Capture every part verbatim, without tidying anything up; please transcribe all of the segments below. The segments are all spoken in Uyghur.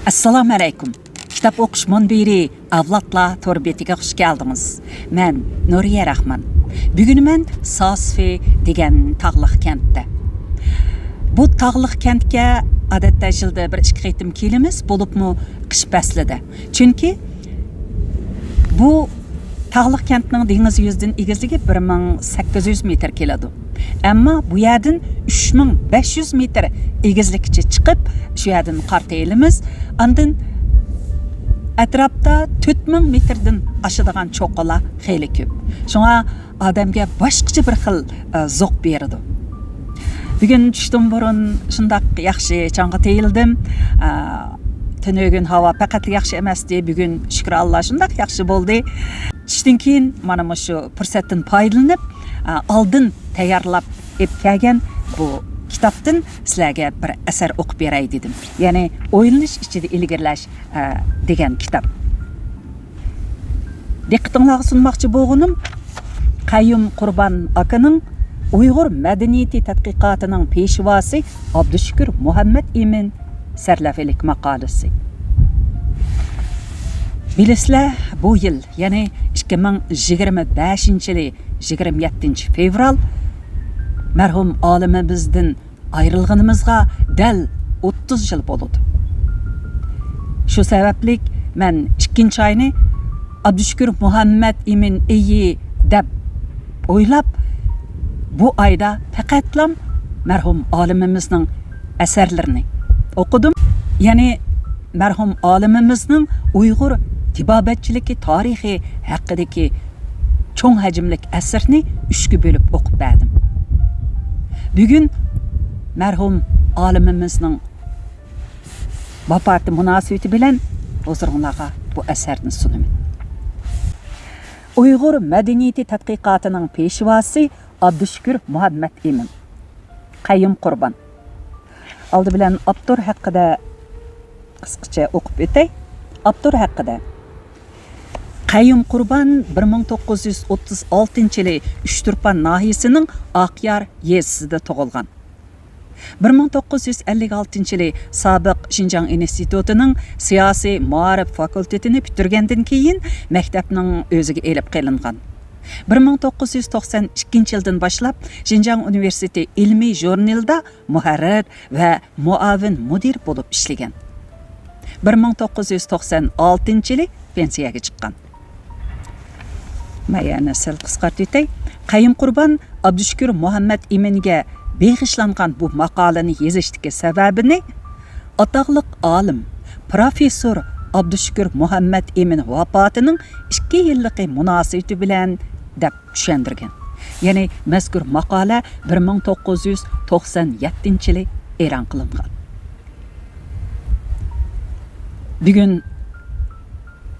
ئەسسالامۇ ئەلەيكۇم. كىتاب ئوقۇش مۇنبىرى ئەۋلادلار تور بېتىگە خۇش كەلدىڭىز. مەن نۇرىيە راخمان. بۈگۈن مەن ساسفى دېگەن تاغلىق كەنتتە. بۇ تاغلىق كەنتكە ئادەتتە يىلدا بىر ئىككى قېتىم كېلىمىز، بولۇپمۇ قىش پەسلىدە. چۈنكى بۇ تاغلىق كەنتنىڭ دېڭىز يۈزىدىن ئېگىزلىكى بىر مىڭ سەككىز يۈز مېتىر كېلىدۇ. ئەمما بۇ يەردىن ئۈچ مىڭ بەش يۈز مېتىر ئېگىزلىككىچە چىقىپ، شۇ يەردىن قارتا ئېلىمىز. ئاندىن ئەتراپتا تۆت مىڭ مېتىردىن ئاشىدىغان چوققىلار خېلى كۆپ. شۇڭا ئادەمگە باشقىچە بىر خىل، ئە، زوق بېرىدۇ. بۈگۈن چۈشتىن بۇرۇن شۇنداق ياخشى چاڭغا تېيىلدىم. ئە، تۈنۈگۈن ھاۋا پەقەتلا ياخشى ئەمەستى، بۈگۈن شۈكرى ئاللا شۇنداق ياخشى بولدى. چۈشتىن كېيىن مانا مۇشۇ پۇرسەتتىن پايدىلىنىپ، ئە، ئالدىن تەييارلاپ ئېلىپ كەلگەن بۇ كىتابتىن سىلەرگە بىر ئەسەر ئوقۇپ بېرەي دېدىم. يەنى ئويلىنىش ئىچىدە ئىلگىرىلەش، ئە، دېگەن كىتاب. دىققىتىڭلارغا سۇنماقچى بولغىنىم، قەييۇم قۇربان ئاكىنىڭ ئۇيغۇر مەدەنىيىتى تەتقىقاتىنىڭ پېشۋاسى ئابدۇشۈكۈر مۇھەممەت ئىمىن سەرلەۋھىلىك ماقالىسى. بىلىسىلەر، بۇ يىل، يەنى ئىككى مىڭ يىگىرمە بەشىنچى يىلى يىگىرمە يەتتىنچى فېۋرال مەرھۇم ئالىمىمىزدىن ئايرىلغىنىمىزغا دەل ئوتتۇز يىل بولىدۇ. شۇ سەۋەبلىك مەن ئىككىنچى ئاينى ئابدۇشۈكۈر مۇھەممەت ئىمىن ئېيى دەپ ئويلاپ، بۇ ئايدا پەقەتلام مەرھۇم ئالىمىمىزنىڭ ئەسەرلىرىنى ئوقۇدۇم. يەنى مەرھۇم ئالىمىمىزنىڭ ئۇيغۇر تېبابەتچىلىكى تارىخى ھەققىدىكى چوڭ ھەجىملىك ئەسىرنى ئۈچكە بۆلۈپ ئوقۇپ بەردىم. بۈگۈن مەرھۇم ئالىمىمىزنىڭ ۋاپاتى مۇناسىۋىتى بىلەن ھۇزۇرۇڭلارغا بۇ ئەسەرنى سۇنىمەن. ئۇيغۇر مەدەنىيىتى تەتقىقاتىنىڭ پېشۋاسى ئابدۇشۈكۈر مۇھەممەت ئىمىن. قەييۇم قۇربان. ئالدى بىلەن ئاپتور ھەققىدە قىسقىچە ئوقۇپ ئۆتەي. ئاپتور ھەققىدە. قەييۇم قۇربان بىر مىڭ توققۇز يۈز ئوتتۇز ئالتىنچى يىلى ئۇچتۇرپان ناھىيىسىنىڭ ئاقيار يېزىسىدا تۇغۇلغان. بىر مىڭ توققۇز يۈز ئەللىك ئالتىنچى يىلى سابىق شىنجاڭ ئىنستىتۇتىنىڭ سىياسىي مائارىپ فاكۇلتېتىنى پۈتتۈرگەندىن كېيىن، مەكتەپنىڭ ئۆزىگە ئېلىپ قېلىنغان. بىر مىڭ توققۇز يۈز توقسان ئىككىنچى يىلدىن باشلاپ، شىنجاڭ ئۇنىۋېرسىتېتى ئىلمىي ژۇرنىلىدا مۇھەررىر ۋە مۇئاۋىن مۇدىر بولۇپ ئىشلىگەن. بىر مىڭ توققۇز يۈز توقسان ئالتىنچى يىلى پېنسىيەگە چىققان. مەيەنى سەل قىسقارتىۋېتەي. قەييۇم قۇربان ئابدۇشۈكۈر مۇھەممەت ئىمىنگە بېغىشلانغان بۇ ماقالىنى يېزىشتىكى سەۋەبىنى ئاتاقلىق ئالىم، پروفېسسور ئابدۇشۈكۈر مۇھەممەت ئىمىن ۋاپاتىنىڭ ئىككى يىللىقى مۇناسىۋىتى بىلەن دەپ چۈشەندۈرگەن. يەنى مەزكۇر ماقالە بىر مىڭ توققۇز يۈز توقسان يەتتىنچى يىلى ئېلان قىلىنغان. بۈگۈن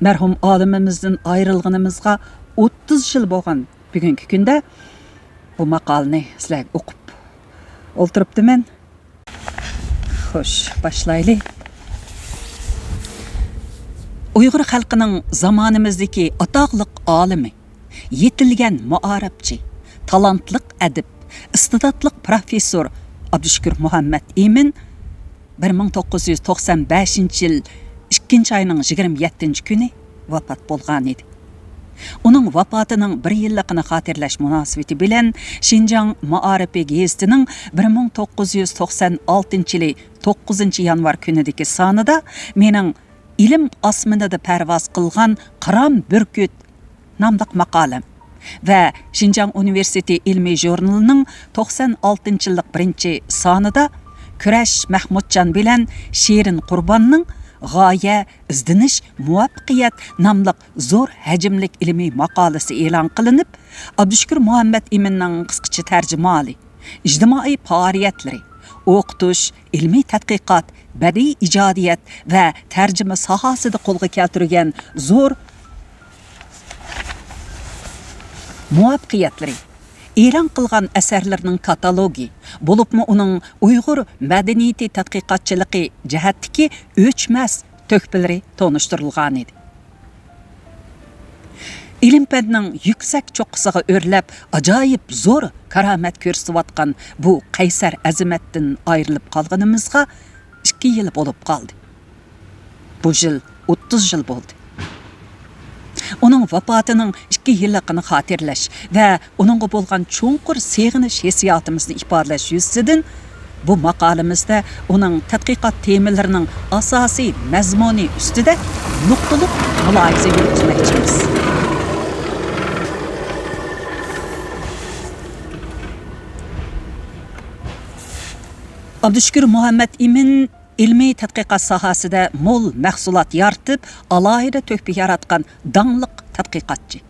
مەرھۇم ئالىمىمىزدىن ئايرىلغىنىمىزغا ئوتتۇز يىل بولغان بۈگۈنكى كۈندە بۇ ماقالىنى سىلەرگە ئوقۇپ ئولتۇرۇپتىمەن. خوش، باشلايلى. ئۇيغۇر خەلقىنىڭ زامانىمىزدىكى ئاتاقلىق ئالىمى، يېتىلگەن مائارىپچى، تالانتلىق ئەدىب، ئىستېداتلىق پروفېسسور ئابدۇشۈكۈر مۇھەممەت ئىمىن بىر مىڭ توققۇز يۈز توقسان بەشىنچى يىل ئىككىنچى ئاينىڭ يىگىرمە يەتتىنچى كۈنى ۋاپات بولغانىدى. ئۇنىڭ ۋاپاتىنىڭ بىر يىللىقىنى خاتىرىلەش مۇناسىۋىتى بىلەن شىنجاڭ مائارىپى گېزىتىنىڭ بىر مىڭ توققۇز يۈز توقسان ئالتىنچى يىلى توققۇزىنچى يانۋار كۈنىدىكى سانىدا مېنىڭ ئىلىم ئاسمىنىدا پەرۋاز قىلغان قىران بۈركۈت ناملىق ماقالەم ۋە شىنجاڭ ئۇنىۋېرسىتېتى ئىلمىي ژۇرنىلىنىڭ توقسان ئالتىنچى يىللىق بىرىنچى سانىدا كۈرەش مەھمۇتجان بىلەن شېرىن قۇرباننىڭ غايە، ئىزدىنىش، مۇۋەپپەقىيەت ناملىق زور ھەجىملىك ئىلمىي ماقالىسى ئېلان قىلىنىپ، ئابدۇشۈكۈر مۇھەممەت ئىمىننىڭ قىسقىچە تەرجىمىھالى، ئىجتىمائىي پائالىيەتلىرى، ئوقۇتۇش، ئىلمىي تەتقىقات، بەدىئىي ئىجادىيەت ۋە تەرجىمە ساھەسىدە قولغا كەلتۈرگەن زور مۇۋەپپەقىيەتلىرى، ئېلان قىلغان ئەسەرلىرىنىڭ كاتالوگى، بولۇپمۇ ئۇنىڭ ئۇيغۇر مەدەنىيىتى تەتقىقاتچىلىقى جەھەتتىكى ئۆچمەس تۆھپىلىرى تونۇشتۇرۇلغانىدى. ئىلىم-پەننىڭ يۈكسەك چوققىسىغا ئۆرلەپ، ئاجايىپ زور كارامەت كۆرسىتىۋاتقان بۇ قەيسەر ئەزىمەتتىن ئايرىلىپ قالغىنىمىزغا ئىككى يىل بولۇپ قالدى. بۇ يىل ئوتتۇز يىل بولدى. ئۇنىڭ ۋاپاتىنىڭ ئىككى يىللىقىنى خاتىرىلەش ۋە ئۇنىڭغا بولغان چوڭقۇر سېغىنىش ھېسسىياتىمىزنى ئىپادىلەش يۈزىسىدىن بۇ ماقالىمىزدە ئۇنىڭ تەتقىقات تېمىلىرىنىڭ ئاساسىي مەزمۇنى ئۈستىدە نۇقتىلىق مۇلاھىزە يۈرگۈزمەكچىمىز. ئابدۇشۈكۈر مۇھەممەت ئىمىن ئىلمىي تەتقىقات ساھەسىدە مول مەھسۇلات يارىتىپ، ئالاھىدە تۆھپە ياراتقان داڭلىق تەتقىقاتچى.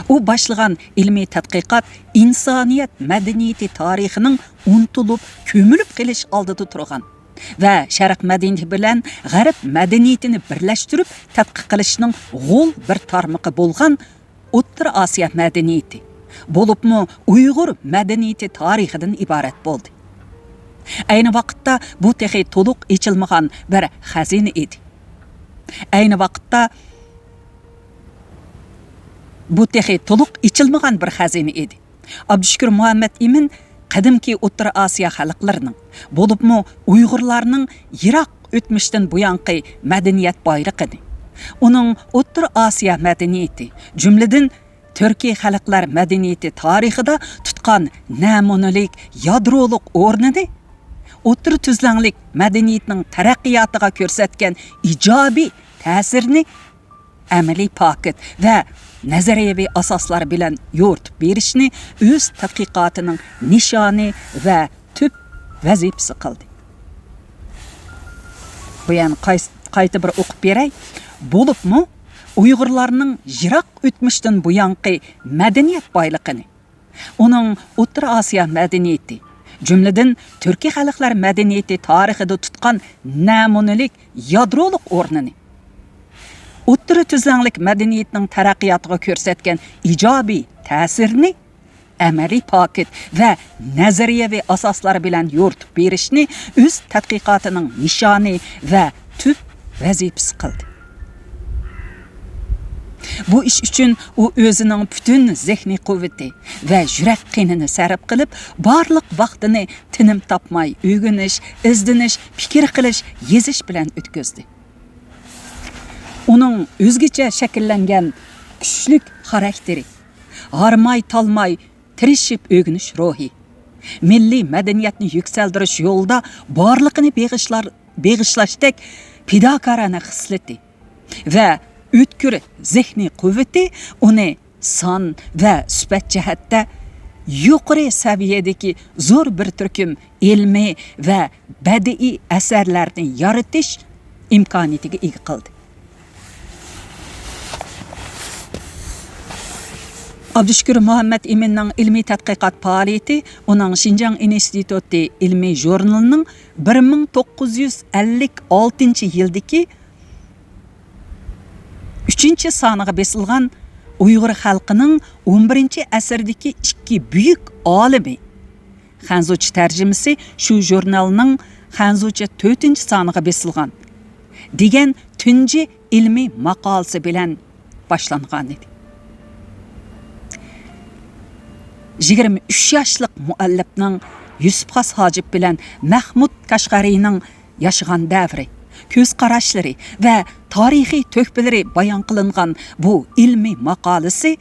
ئۇ باشلىغان ئىلمىي تەتقىقات ئىنسانىيەت مەدەنىيىتى تارىخىنىڭ ئۇنتۇلۇپ، كۆمۈلۈپ قېلىش ئالدىدا تۇرغان ۋە شەرق مەدەنىيىتى بىلەن غەرب مەدەنىيىتىنى بىرلەشتۈرۈپ تەتقىق قىلىشنىڭ غول بىر تارمىقى بولغان ئوتتۇرا ئاسىيا مەدەنىيىتى، بولۇپمۇ ئۇيغۇر مەدەنىيىتى تارىخىدىن ئىبارەت بولدى. ئەينى ۋاقىتتا بۇ تېخى تولۇق ئېچىلمىغان بىر خەزىنە ئىدى. ئەينى ۋاقىتتا بۇ تېخى تولۇق ئېچىلمىغان بىر خەزىنە ئىدى. ئابدۇشۈكۈر مۇھەممەت ئىمىن قەدىمكى ئوتتۇرا ئاسىيا خەلقلىرىنىڭ، بولۇپمۇ ئۇيغۇرلارنىڭ يىراق ئۆتمۈشتىن بۇيانقى مەدەنىيەت بايلىقىنى، ئۇنىڭ ئوتتۇرا ئاسىيا مەدەنىيىتى، جۈملىدىن تۈركىي خەلقلەر مەدەنىيىتى تارىخىدا تۇتقان نەمۇنىلىك يادرولۇق ئورنىنى، ئوتتۇرا تۈزلەڭلىك مەدەنىيىتىنىڭ تەرەققىياتىغا كۆرسەتكەن ئىجابىي تەسىرىنى ئەمەلىي پاكىت ۋە نەزەرىيەۋى ئاساسلار بىلەن يورۇتۇپ بېرىشنى ئۆز تەتقىقاتىنىڭ نىشانى ۋە تۈپ ۋەزىپىسى قىلدى. بۇ يەرنى قايس-، قايتا بىر ئوقۇپ بېرەي. بولۇپمۇ ئۇيغۇرلارنىڭ يىراق ئۆتمۈشتىن بۇيانقى مەدەنىيەت بايلىقىنى، ئۇنىڭ ئوتتۇرا ئاسىيا مەدەنىيىتى، جۈملىدىن تۈركىي خەلقلەر مەدەنىيىتى تارىخىدا تۇتقان نەمۇنىلىك يادرولۇق ئورنىنى، ئوتتۇرا تۈزلەڭلىك مەدەنىيىتىنىڭ تەرەققىياتىغا كۆرسەتكەن ئىجابىي تەسىرىنى ئەمەلىي پاكىت ۋە نەزەرىيەۋى ئاساسلار بىلەن يورۇتۇپ بېرىشنى ئۆز تەتقىقاتىنىڭ نىشانى ۋە تۈپ ۋەزىپىسى قىلدى. بۇ ئىش ئۈچۈن ئۇ ئۆزىنىڭ پۈتۈن زېھنىي قۇۋۋىتى ۋە يۈرەك قېنىنى سەرپ قىلىپ، بارلىق ۋاقتىنى تىنىم تاپماي ئۆگىنىش، ئىزدىنىش، پىكىر قىلىش، يېزىش بىلەن ئۆتكۈزدى. ئۇنىڭ ئۆزگىچە شەكىللەنگەن كۈچلۈك خاراكتېرى، ھارماي-تالماي تىرىشىپ ئۆگىنىش روھى، مىللىي مەدەنىيەتنى يۈكسەلدۈرۈش يولىدا بارلىقىنى بېغىشلار-، بېغىشلاشتەك پىداكارانە خىسلىتى ۋە ئۆتكۈر زېھنىي قۇۋۋىتى ئۇنى سان ۋە سۈپەت جەھەتتە يۇقىرى سەۋىيەدىكى زور بىر تۈركۈم ئىلمىي ۋە بەدىئىي ئەسەرلەرنى يارىتىش ئىمكانىيىتىگە ئىگە قىلدى. ئابدۇشۈكۈر مۇھەممەت ئىمىننىڭ ئىلمىي تەتقىقات پائالىيىتى ئۇنىڭ شىنجاڭ ئىنستىتۇتى ئىلمىي ژۇرنىلىنىڭ بىر مىڭ توققۇز يۈز ئەللىك ئالتىنچى يىلدىكى ئۈچىنچى سانىغا بېسىلغان ئۇيغۇر خەلقىنىڭ ئون بىرىنچى ئەسىردىكى ئىككى بۈيۈك ئالىمى، خەنزۇچە تەرجىمىسى شۇ ژۇرنالنىڭ خەنزۇچە تۆتىنچى سانىغا بېسىلغان دېگەن تۇنجى ئىلمىي ماقالىسى بىلەن باشلانغانىدى. يىگىرمە ئۈچ ياشلىق مۇئەللىپنىڭ يۈسۈپ خاس ھاجىپ بىلەن مەھمۇد كاشغەرىنىڭ ياشىغان دەۋرى، كۆز قاراشلىرى ۋە تارىخىي تۆھپىلىرى بايان قىلىنغان بۇ ئىلمىي ماقالىسى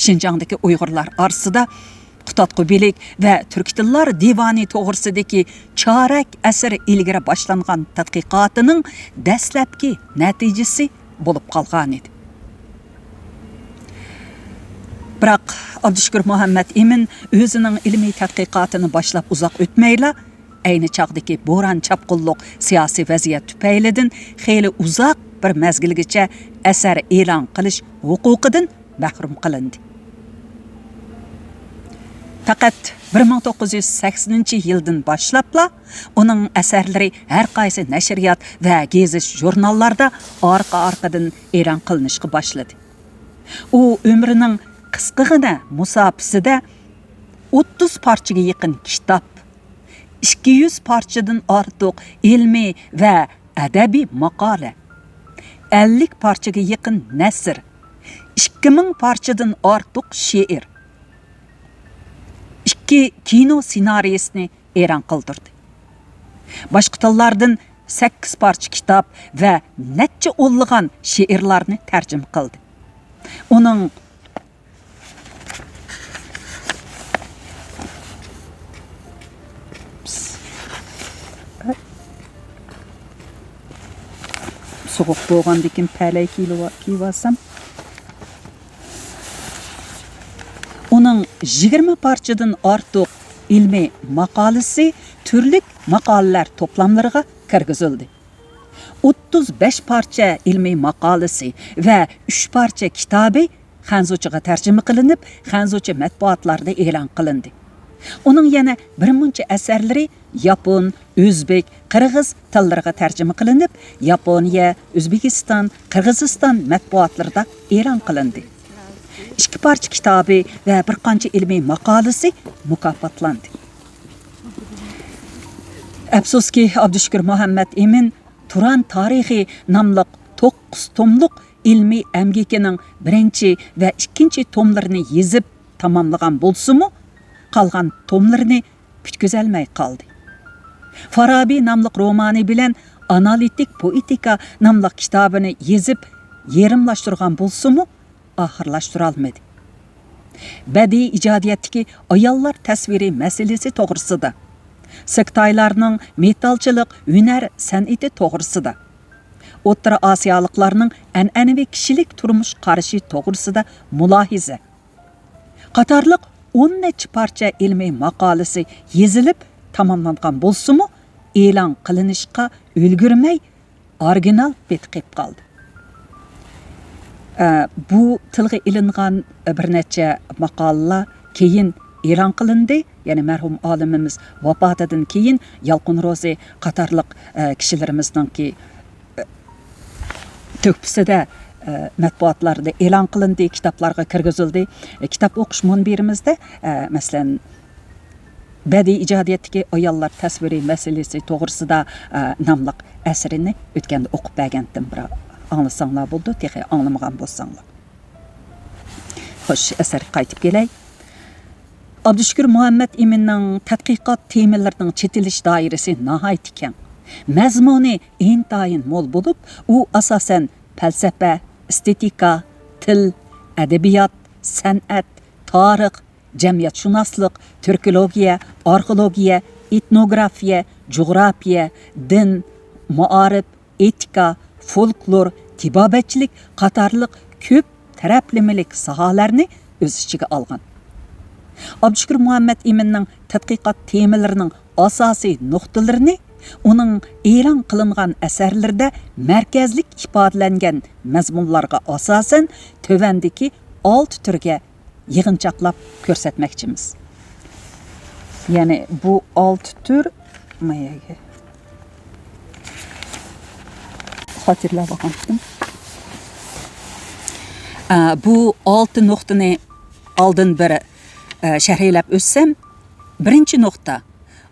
شىنجاڭدىكى ئۇيغۇرلار ئارىسىدا قۇتادغۇبىلىك ۋە تۈركىي تىللار دىۋانى توغرىسىدىكى چارەك ئەسىر ئىلگىرى باشلانغان تەتقىقاتىنىڭ دەسلەپكى نەتىجىسى بولۇپ قالغانىدى. بىراق، ئابدۇشۈكۈر مۇھەممەت ئىمىن ئۆزىنىڭ ئىلمىي تەتقىقاتىنى باشلاپ ئۇزاق ئۆتمەيلا، ئەينى چاغدىكى بوران-چاپقۇنلۇق سىياسىي ۋەزىيەت تۈپەيلىدىن خېلى ئۇزاق بىر مەزگىلگىچە ئەسەر ئېلان قىلىش ھوقۇقىدىن مەھرۇم قىلىندى. پەقەت بىر مىڭ توققۇز يۈز سەكسىنىنچى يىلدىن باشلاپلا ئۇنىڭ ئەسەرلىرى ھەر قايسى نەشرىيات ۋە گېزىت-ژۇرناللاردا ئارقا-ئارقىدىن ئېلان قىلىنىشقا باشلىدى. ئۇ ئۆمرىنىڭ قىسقىغىنە مۇساپىسىدە ئوتتۇز پارچىگە يېقىن كىتاب، ئىككى يۈز پارچىدىن ئارتۇق ئىلمىي ۋە ئەدەبىي ماقالە، ئەللىك پارچىگە يېقىن نەسر، ئىككى مىڭ پارچىدىن ئارتۇق شېئىر، ئىككى كىنو سېنارىيىسىنى ئېلان قىلدۇردى. باشقا تىللاردىن سەككىز پارچە كىتاب ۋە نەچچە ئونلىغان شېئىرلارنى تەرجىمە قىلدى. ئۇنىڭ سوغۇق بولغاندىكىن پەلەي كىيىۋالسام. ئۇنىڭ يىگىرمە پارچىدىن ئارتۇق ئىلمىي ماقالىسى تۈرلۈك ماقالىلەر توپلاملىرىغا كىرگۈزۈلدى. ئوتتۇز بەش پارچە ئىلمىي ماقالىسى ۋە ئۈچ پارچە كىتابى خەنزۇچىغا تەرجىمە قىلىنىپ، خەنزۇچە مەتبۇئاتلاردا ئېلان قىلىندى. ئۇنىڭ يەنە بىر مۇنچە ئەسەرلىرى ياپون، ئۆزبېك، قىرغىز تىللىرىغا تەرجىمە قىلىنىپ، ياپونىيە، ئۆزبېكىستان، قىرغىزىستان مەتبۇئاتلىرىدا ئېلان قىلىندى. ئىككى پارچە كىتابى ۋە بىر قانچە ئىلمىي ماقالىسى مۇكاپاتلاندى. ئەپسۇسكى، ئابدۇشۈكۈر مۇھەممەد ئىمىن تۇران تارىخى ناملىق توققۇز توملۇق ئىلمىي ئەمگىكىنىڭ بىرىنچى ۋە ئىككىنچى توملىرىنى يېزىپ تاماملىغان بولسىمۇ، قالغان توملىرىنى پۈتكۈزەلمەي قالدى. فارابى ناملىق رومانى بىلەن ئانالىتىك پوئېتىكا ناملىق كىتابىنى يېزىپ يېرىملاشتۇرغان بولسىمۇ، ئاخىرلاشتۇرالمىدى. بەدىئىي ئىجادىيەتتىكى ئاياللار تەسۋىرى مەسىلىسى توغرىسىدا، سېكتايلارنىڭ مېتالچىلىق ھۈنەر سەنئىتى توغرىسىدا، ئوتتۇرا ئاسىيالىقلارنىڭ ئەنئەنىۋى كىشىلىك تۇرمۇش قارىشى توغرىسىدا مۇلاھىزە قاتارلىق ئون نەچچە پارچە ئىلمىي ماقالىسى يېزىلىپ تاماملانغان بولسىمۇ، ئېلان قىلىنىشقا ئۈلگۈرمەي، ئورىگىنال پېتى قېلىپ قالدى. ئە، بۇ تىلغا ئېلىنغان بىر نەچچە ماقالىلەر كېيىن ئېلان قىلىندى. يەنى مەرھۇم ئالىمىمىز ۋاپاتىدىن كېيىن يالقۇن روزى قاتارلىق، ئە، كىشىلىرىمىزنىڭكى، ئە، تۆھپىسىدە، ئە، مەتبۇئاتلاردا ئېلان قىلىندى، كىتابلارغا كىرگۈزۈلدى. ئە، كىتاب ئوقۇش مۇنبىرىمىزدە، ئە، مەسىلەن، بەدىئىي ئىجادىيەتتىكى ئاياللار تەسۋىرى مەسىلىسى توغرىسىدا، ئە، ناملىق ئەسىرىنى ئۆتكەندە ئوقۇپ بەرگەنتىم، بىراق ئاڭلىساڭلار بولىدۇ، تېخى ئاڭلىمىغان بولساڭلار. خوش، ئەسەرگە قايتىپ كېلەي. ئابدۇشۈكۈر مۇھەممەد ئىمىننىڭ تەتقىقات تېمىلىرىنىڭ چېتىلىش دائىرىسى ناھايىتى كەڭ. مەزمۇنى ئىنتايىن مول بولۇپ، ئۇ ئاساسەن پەلسەپە، ئېستېتىكا، تىل، ئەدەبىيات، سەنئەت، تارىخ، جەمئىيەتشۇناسلىق، تۈركولوگىيە، ئارخېئولوگىيە، ئېتنوگرافىيە، جۇغراپىيە، دىن، مائارىپ، ئېتىكا، فولكلور، تېبابەتچىلىك قاتارلىق كۆپ تەرەپلىمىلىك ساھەلەرنى ئۆز ئىچىگە ئالغان. ئابدۇشۈكۈر مۇھەممەد ئىمىننىڭ تەتقىقات تېمىلىرىنىڭ ئاساسىي نۇقتىلىرىنى ئۇنىڭ ئېلان قىلىنغان ئەسەرلىرىدە مەركەزلىك ئىپادىلەنگەن مەزمۇنلارغا ئاساسەن تۆۋەندىكى ئالتە تۈرگە يىغىنچاقلاپ كۆرسەتمەكچىمىز. يەنى بۇ ئالتە تۈر، ما يەرگە خاتىرىلەپ ئالغانتىم. ئە، بۇ ئالتە نۇقتىنى ئالدىن بىر، ئە، شەرھلەپ ئۆتسەم، بىرىنچى نۇقتا،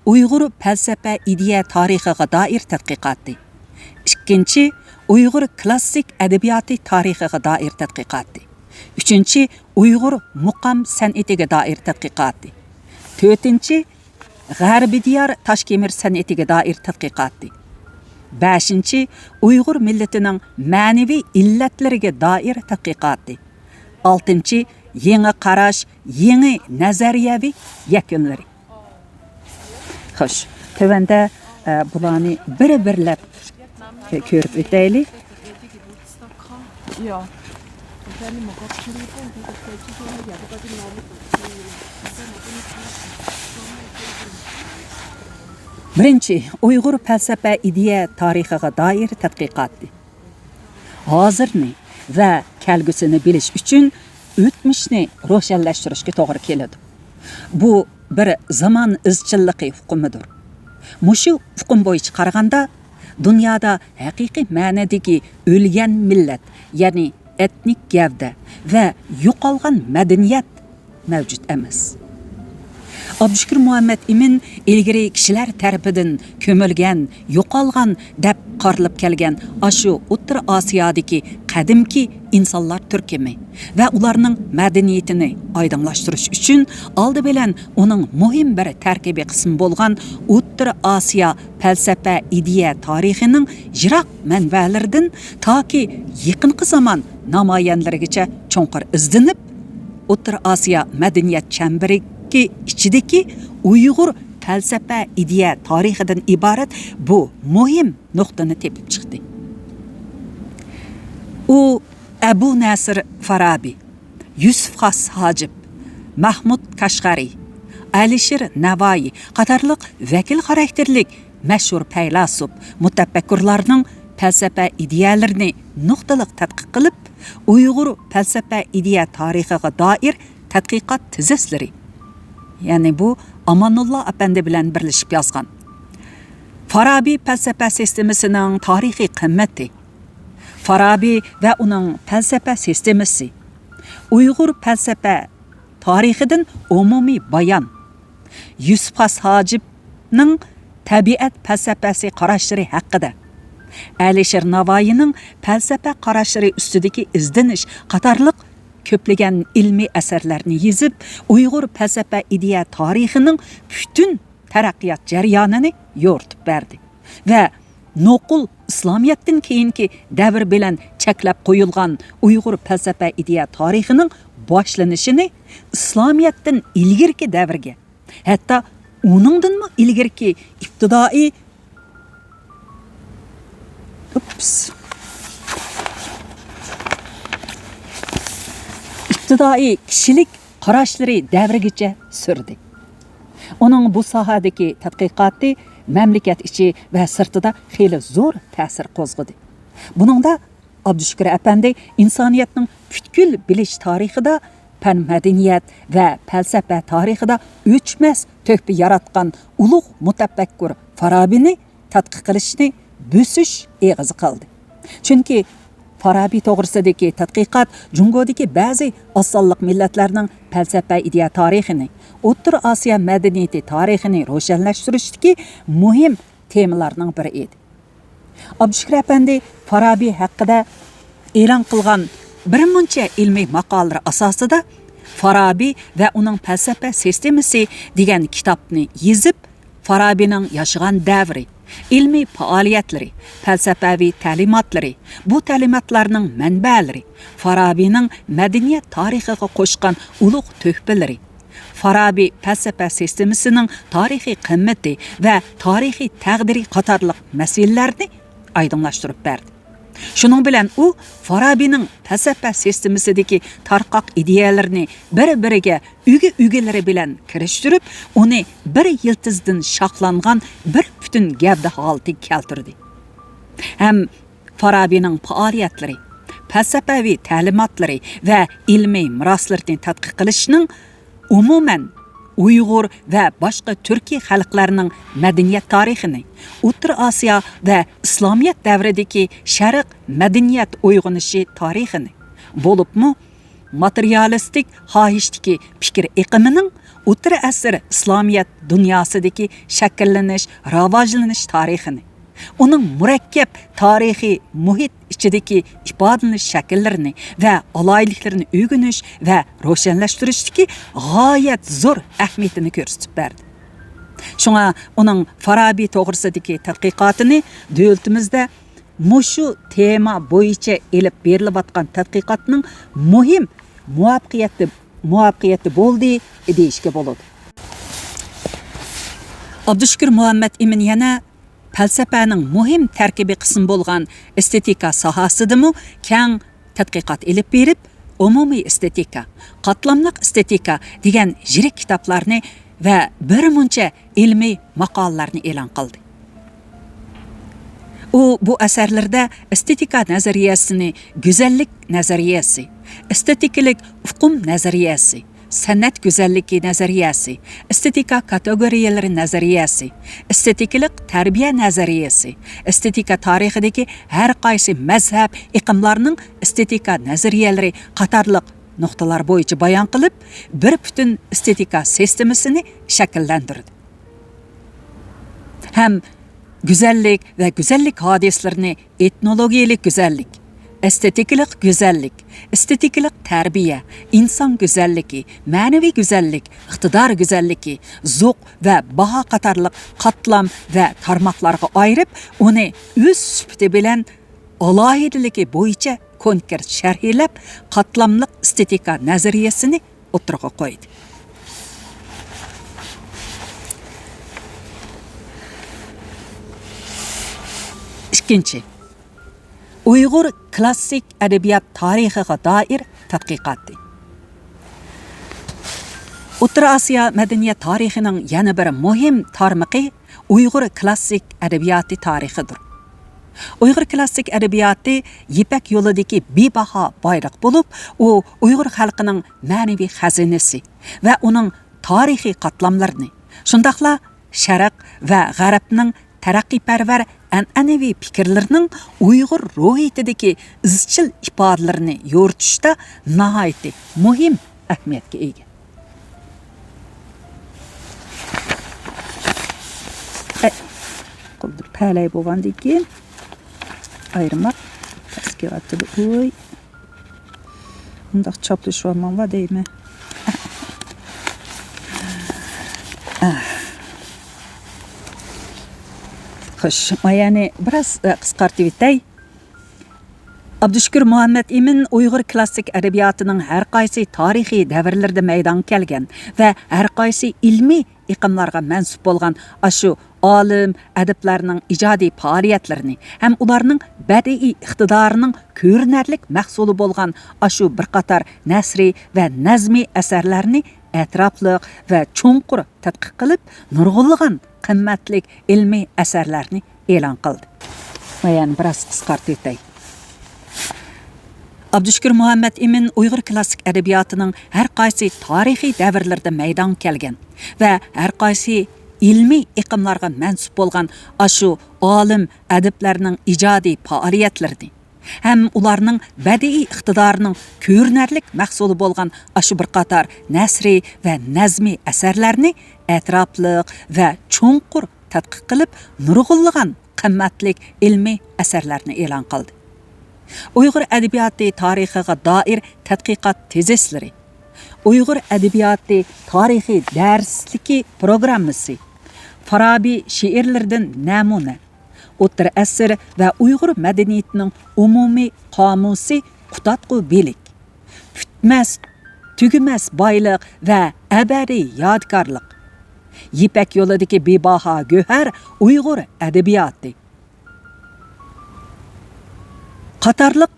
ئۇيغۇر پەلسەپە ئىدىيە تارىخىغا دائىر تەتقىقاتى. ئىككىنچى، ئۇيغۇر كلاسسىك ئەدەبىياتى تارىخىغا دائىر تەتقىقاتى. ئۈچىنچى، ئۇيغۇر مۇقام سەنئىتىگە دائىر تەتقىقاتى. تۆتىنچى، غەربىي دىيار تاشكېمىر سەنئىتىگە دائىر تەتقىقاتى. بەشىنچى، ئۇيغۇر مىللىتىنىڭ مەنىۋى ئىللەتلىرىگە دائىر تەتقىقاتى. ئالتىنچى، يېڭى قاراش، يېڭى نەزەرىيەۋى يەكۈنلىرى. خوش، تۆۋەندە، ئە، بۇلارنى بىر-بىرلەپ، ئە، كۆرۈپ ئۆتەيلى. بىرىنچى، ئۇيغۇر پەلسەپە ئىدىيە تارىخىغا دائىر تەتقىقاتى. ھازىرنى ۋە كەلگۈسىنى بىلىش ئۈچۈن ئۆتمۈشنى روشەنلەشتۈرۈشكە توغرا كېلىدۇ. بۇ بىر زامان ئىزچىللىقى ئۇقۇمىدۇر. مۇشۇ ئۇقۇم بويىچە قارىغاندا، دۇنيادا ھەقىقىي مەنىدىكى ئۆلگەن مىللەت، يەنى ئېتنىك گەۋدە ۋە يوقالغان مەدەنىيەت مەۋجۇت ئەمەس. ئابدۇشۈكۈر مۇھەممەت ئىمىن ئىلگىرى كىشىلەر تەرىپىدىن كۆمۈلگەن، يوقالغان دەپ قارىلىپ كەلگەن ئاشۇ ئوتتۇرا ئاسىيادىكى قەدىمكى ئىنسانلار تۈركۈمى ۋە ئۇلارنىڭ مەدەنىيىتىنى ئايدىڭلاشتۇرۇش ئۈچۈن، ئالدى بىلەن ئۇنىڭ مۇھىم بىر تەركىبىي قىسمى بولغان ئوتتۇرا ئاسىيا پەلسەپە ئىدىيە تارىخىنىڭ يىراق مەنبەلىرىدىن تاكى يېقىنقى زامان نامايەندىلىرىگىچە چوڭقۇر ئىزدىنىپ، ئوتتۇرا ئاسىيا مەدەنىيەت چەمبىرىكى ئىچىدىكى ئۇيغۇر پەلسەپە ئىدىيە تارىخىدىن ئىبارەت بۇ مۇھىم نۇقتىنى تېپىپ چىقتى. ئۇ ئەبۇ نەسىر فارابى، يۈسۈپ خاس ھاجىپ، مەھمۇد كاشغەرى، ئەلىشىر نەۋايى قاتارلىق ۋەكىل خاراكتېرلىك مەشھۇر پەيلاسوپ، مۇتەپەككۇرلارنىڭ پەلسەپە ئىدىيەلىرىنى نۇقتىلىق تەتقىق قىلىپ، ئۇيغۇر پەلسەپە ئىدىيە تارىخىغا دائىر تەتقىقات تېزىسلىرى، يەنى بۇ ئامانۇللا ئەپەندى بىلەن بىرلىشىپ يازغان. فارابى پەلسەپە سىستېمىسىنىڭ تارىخىي قىممىتى، فارابى ۋە ئۇنىڭ پەلسەپە سىستېمىسى، ئۇيغۇر پەلسەپە تارىخىدىن ئومۇمىي بايان، يۈسۈپ خاس ھاجىپنىڭ تەبىئەت پەلسەپىسى قاراشلىرى ھەققىدە، ئەلىشىر ناۋايىنىڭ پەلسەپە قاراشلىرى ئۈستىدىكى ئىزدىنىش قاتارلىق كۆپلىگەن ئىلمىي ئەسەرلەرنى يېزىپ، ئۇيغۇر پەلسەپە ئىدىيە تارىخىنىڭ پۈتۈن تەرەققىيات جەريانىنى يورۇتۇپ بەردى ۋە نوقۇل ئىسلامىيەتتىن كېيىنكى دەۋر بىلەن چەكلەپ قويۇلغان ئۇيغۇر پەلسەپە ئىدىيە تارىخىنىڭ باشلىنىشىنى ئىسلامىيەتتىن ئىلگىرىكى دەۋرگە، ھەتتا ئۇنىڭدىنمۇ ئىلگىرىكى ئىپتىدائىي، ئۇپس. ئىپتىدائىي كىشىلىك قاراشلىرى دەۋرىگىچە سۈردى. ئۇنىڭ بۇ ساھەدىكى تەتقىقاتى مەملىكەت ئىچى ۋە سىرتىدا خېلى زور تەسىر قوزغىدى. بۇنىڭدا ئابدۇشۈكۈر ئەپەندى ئىنسانىيەتنىڭ پۈتكۈل بىلىش تارىخىدا، پەن مەدەنىيەت ۋە پەلسەپە تارىخىدا ئۆچمەس تۆھپە ياراتقان ئۇلۇغ مۇتەپەككۇر فارابىنى تەتقىق قىلىشنى بۆسۈش ئېغىزى قىلدى. چۈنكى فارابى توغرىسىدىكى تەتقىقات جۇڭگودىكى بەزى ئاز سانلىق مىللەتلەرنىڭ پەلسەپە ئىدىيە تارىخىنى، ئوتتۇرا ئاسىيا مەدەنىيىتى تارىخىنى روشەنلەشتۈرۈشتىكى مۇھىم تېمىلارنىڭ بىرى ئىدى. ئابدۇشۈكۈر ئەپەندى فارابى ھەققىدە ئېلان قىلغان بىر مۇنچە ئىلمىي ماقالىلىرى ئاساسىدا فارابى ۋە ئۇنىڭ پەلسەپە سىستېمىسى دېگەن كىتابنى يېزىپ، فارابىنىڭ ياشىغان دەۋرى، ئىلمىي پائالىيەتلىرى، پەلسەپەۋى تەلىماتلىرى، بۇ تەلىماتلارنىڭ مەنبەلىرى، فارابىنىڭ مەدەنىيەت تارىخىغا قوشقان ئۇلۇغ تۆھپىلىرى، فارابى پەلسەپە سىستېمىسىنىڭ تارىخىي قىممىتى ۋە تارىخىي تەقدىرى قاتارلىق مەسىلىلەرنى ئايدىڭلاشتۇرۇپ بەردى. شۇنىڭ بىلەن ئۇ فارابىنىڭ پەلسەپە سىستېمىسىدىكى تارقاق ئىدىيەلىرىنى بىر-بىرىگە ئۈگە-ئۈگىلىرى بىلەن كىرىشتۈرۈپ، ئۇنى بىر يىلتىزدىن شاخلانغان بىر پۈتۈن گەۋدە ھالىتىگە كەلتۈردى. ھەم فارابىنىڭ پائالىيەتلىرى، پەلسەپەۋى تەلىماتلىرى ۋە ئىلمىي مىراسلىرىنى تەتقىق قىلىشنىڭ ئومۇمەن ئۇيغۇر ۋە باشقا تۈركىي خەلقلەرنىڭ مەدەنىيەت تارىخىنى، ئوتتۇرا ئاسىيا ۋە ئىسلامىيەت دەۋرىدىكى شەرق مەدەنىيەت ئويغىنىشى تارىخىنى، بولۇپمۇ ماتېرىيالىستىك خاھىشتىكى پىكىر ئېقىمىنىڭ ئوتتۇرا ئەسىر ئىسلامىيەت دۇنياسىدىكى شەكىللىنىش، راۋاجلىنىش تارىخىنى، ئۇنىڭ مۇرەككەپ تارىخىي مۇھىت ئىچىدىكى ئىپادىلىنىش شەكىللىرىنى ۋە ئالاھىدىلىكلىرىنى ئۆگىنىش ۋە روشەنلەشتۈرۈشتىكى غايەت زور ئەھمىيىتىنى كۆرسىتىپ بەردى. شۇڭا ئۇنىڭ فارابى توغرىسىدىكى تەتقىقاتىنى دۆلىتىمىزدە مۇشۇ تېما بويىچە ئېلىپ بېرىلىۋاتقان تەتقىقاتنىڭ مۇھىم مۇۋەپپەقىيەتى، مۇۋەپپەقىيەتى بولدى دېيىشكە بولىدۇ. ئابدۇشۈكۈر مۇھەممەت ئىمىن يەنە پەلسەپەنىڭ مۇھىم تەركىبىي قىسمى بولغان ئېستېتىكا ساھەسىدىمۇ كەڭ تەتقىقات ئېلىپ بېرىپ، ئومۇمىي ئېستېتىكا، قاتلاملىق ئېستېتىكا دېگەن يىرىك كىتابلارنى ۋە بىر مۇنچە ئىلمىي ماقالىلەرنى ئېلان قىلدى. ئۇ بۇ ئەسەرلىرىدە ئېستېتىكا نەزەرىيەسىنى گۈزەللىك نەزەرىيەسى، ئېستېتىكىلىق ئۇقۇم نەزەرىيەسى، سەنئەت گۈزەللىكى نەزەرىيەسى، ئېستېتىكا كاتېگورىيەلىرى نەزەرىيەسى، ئېستېتىكىلىق تەربىيە نەزەرىيەسى، ئېستېتىكا تارىخىدىكى ھەر قايسى مەزھەپ، ئېقىملارنىڭ ئېستېتىكا نەزەرىيەلىرى قاتارلىق نۇقتىلار بويىچە بايان قىلىپ، بىر پۈتۈن ئېستېتىكا سىستېمىسىنى شەكىللەندۈردى. ھەم گۈزەللىك ۋە گۈزەللىك ھادىسىلىرىنى ئېتنولوگىيەلىك گۈزەللىك، ئېستېتىكىلىق گۈزەللىك، ئېستېتىكىلىق تەربىيە، ئىنسان گۈزەللىكى، مەنىۋى گۈزەللىك، ئىقتىدار گۈزەللىكى، زوق ۋە باھا قاتارلىق قاتلام ۋە تارماقلارغا ئايرىپ، ئۇنى ئۆز سۈپىتى بىلەن ئالاھىدىلىكى بويىچە كونكرېت شەرھلەپ، قاتلاملىق ئېستېتىكا نەزەرىيەسىنى ئوتتۇرىغا قويدى. ئىككىنچى، ئۇيغۇر كلاسسىك ئەدەبىيات تارىخىغا دائىر تەتقىقاتى. ئوتتۇرا ئاسىيا مەدەنىيەت تارىخىنىڭ يەنە بىر مۇھىم تارمىقى ئۇيغۇر كلاسسىك ئەدەبىياتى تارىخىدۇر. ئۇيغۇر كلاسسىك ئەدەبىياتى يىپەك يولىدىكى بىباھا بايلىق بولۇپ، ئۇ ئۇيغۇر خەلقىنىڭ مەنىۋى خەزىنىسى ۋە ئۇنىڭ تارىخىي قاتلاملىرىنى، شۇنداقلا شەرق ۋە غەربنىڭ تەرەققىيپەرۋەر ئەنئەنىۋى پىكىرلىرىنىڭ ئۇيغۇر روھىيىتىدىكى ئىزچىل ئىپادىلىرىنى يورۇتۇشتا ناھايىتى مۇھىم ئەھمىيەتكە ئىگە. ئەي، قىلدۇر پەلەي بولغاندىن كېيىن ئايرىماق تەس كېلىۋاتىدۇ. ئۇي. مۇنداق چاپلىشىۋالماڭلار دەيمەن. خوش، مايانى بىراز، ئە، قىسقارتىۋېتەي. ئابدۇشۈكۈر مۇھەممەت ئىمىن ئۇيغۇر كلاسسىك ئەدەبىياتىنىڭ ھەر قايسى تارىخىي دەۋرلىرىدە مەيدانغا كەلگەن ۋە ھەر قايسى ئىلمىي ئېقىملارغا مەنسۇپ بولغان ئاشۇ ئالىم، ئەدىبلەرنىڭ ئىجادىي پائالىيەتلىرىنى ھەم ئۇلارنىڭ بەدىئىي ئىقتىدارىنىڭ كۆرۈنەرلىك مەھسۇلى بولغان ئاشۇ بىر قاتار نەسرىي ۋە نەزمىي ئەسەرلەرنى ئەتراپلىق ۋە چوڭقۇر تەتقىق قىلىپ، نۇرغۇنلىغان قىممەتلىك ئىلمىي ئەسەرلەرنى ئېلان قىلدى. مەن يەنە بىراز قىسقارتىۋېتەي. ئابدۇشۈكۈر مۇھەممەت ئىمىن ئۇيغۇر كلاسسىك ئەدەبىياتىنىڭ ھەر قايسى تارىخىي دەۋرلىرىدە مەيدانغا كەلگەن ۋە ھەر قايسى ئىلمىي ئېقىملارغا مەنسۇپ بولغان ئاشۇ ئالىم، ئەدىبلەرنىڭ ئىجادىي پائالىيەتلىرىنى ھەم ئۇلارنىڭ بەدىئىي ئىقتىدارىنىڭ كۆرۈنەرلىك مەھسۇلى بولغان ئاشۇ بىر قاتار نەسرىي ۋە نەزمىي ئەسەرلەرنى ئەتراپلىق ۋە چوڭقۇر تەتقىق قىلىپ، نۇرغۇنلىغان قىممەتلىك ئىلمىي ئەسەرلەرنى ئېلان قىلدى. ئۇيغۇر ئەدەبىياتى تارىخىغا دائىر تەتقىقات تېزىسلىرى، ئۇيغۇر ئەدەبىياتى تارىخىي دەرسلىكى پروگراممىسى، فارابى شېئىرلىرىدىن نەمۇنە، ئوتتۇرا ئەسىر ۋە ئۇيغۇر مەدەنىيىتىنىڭ ئومۇمىي قامۇسى، قۇتادغۇ بىلىك، پۈتمەس، تۈگىمەس بايلىق ۋە ئەبەدىي يادىكارلىق، يىپەك يولىدىكى بىباھا گۆھەر، ئۇيغۇر ئەدەبىياتى قاتارلىق،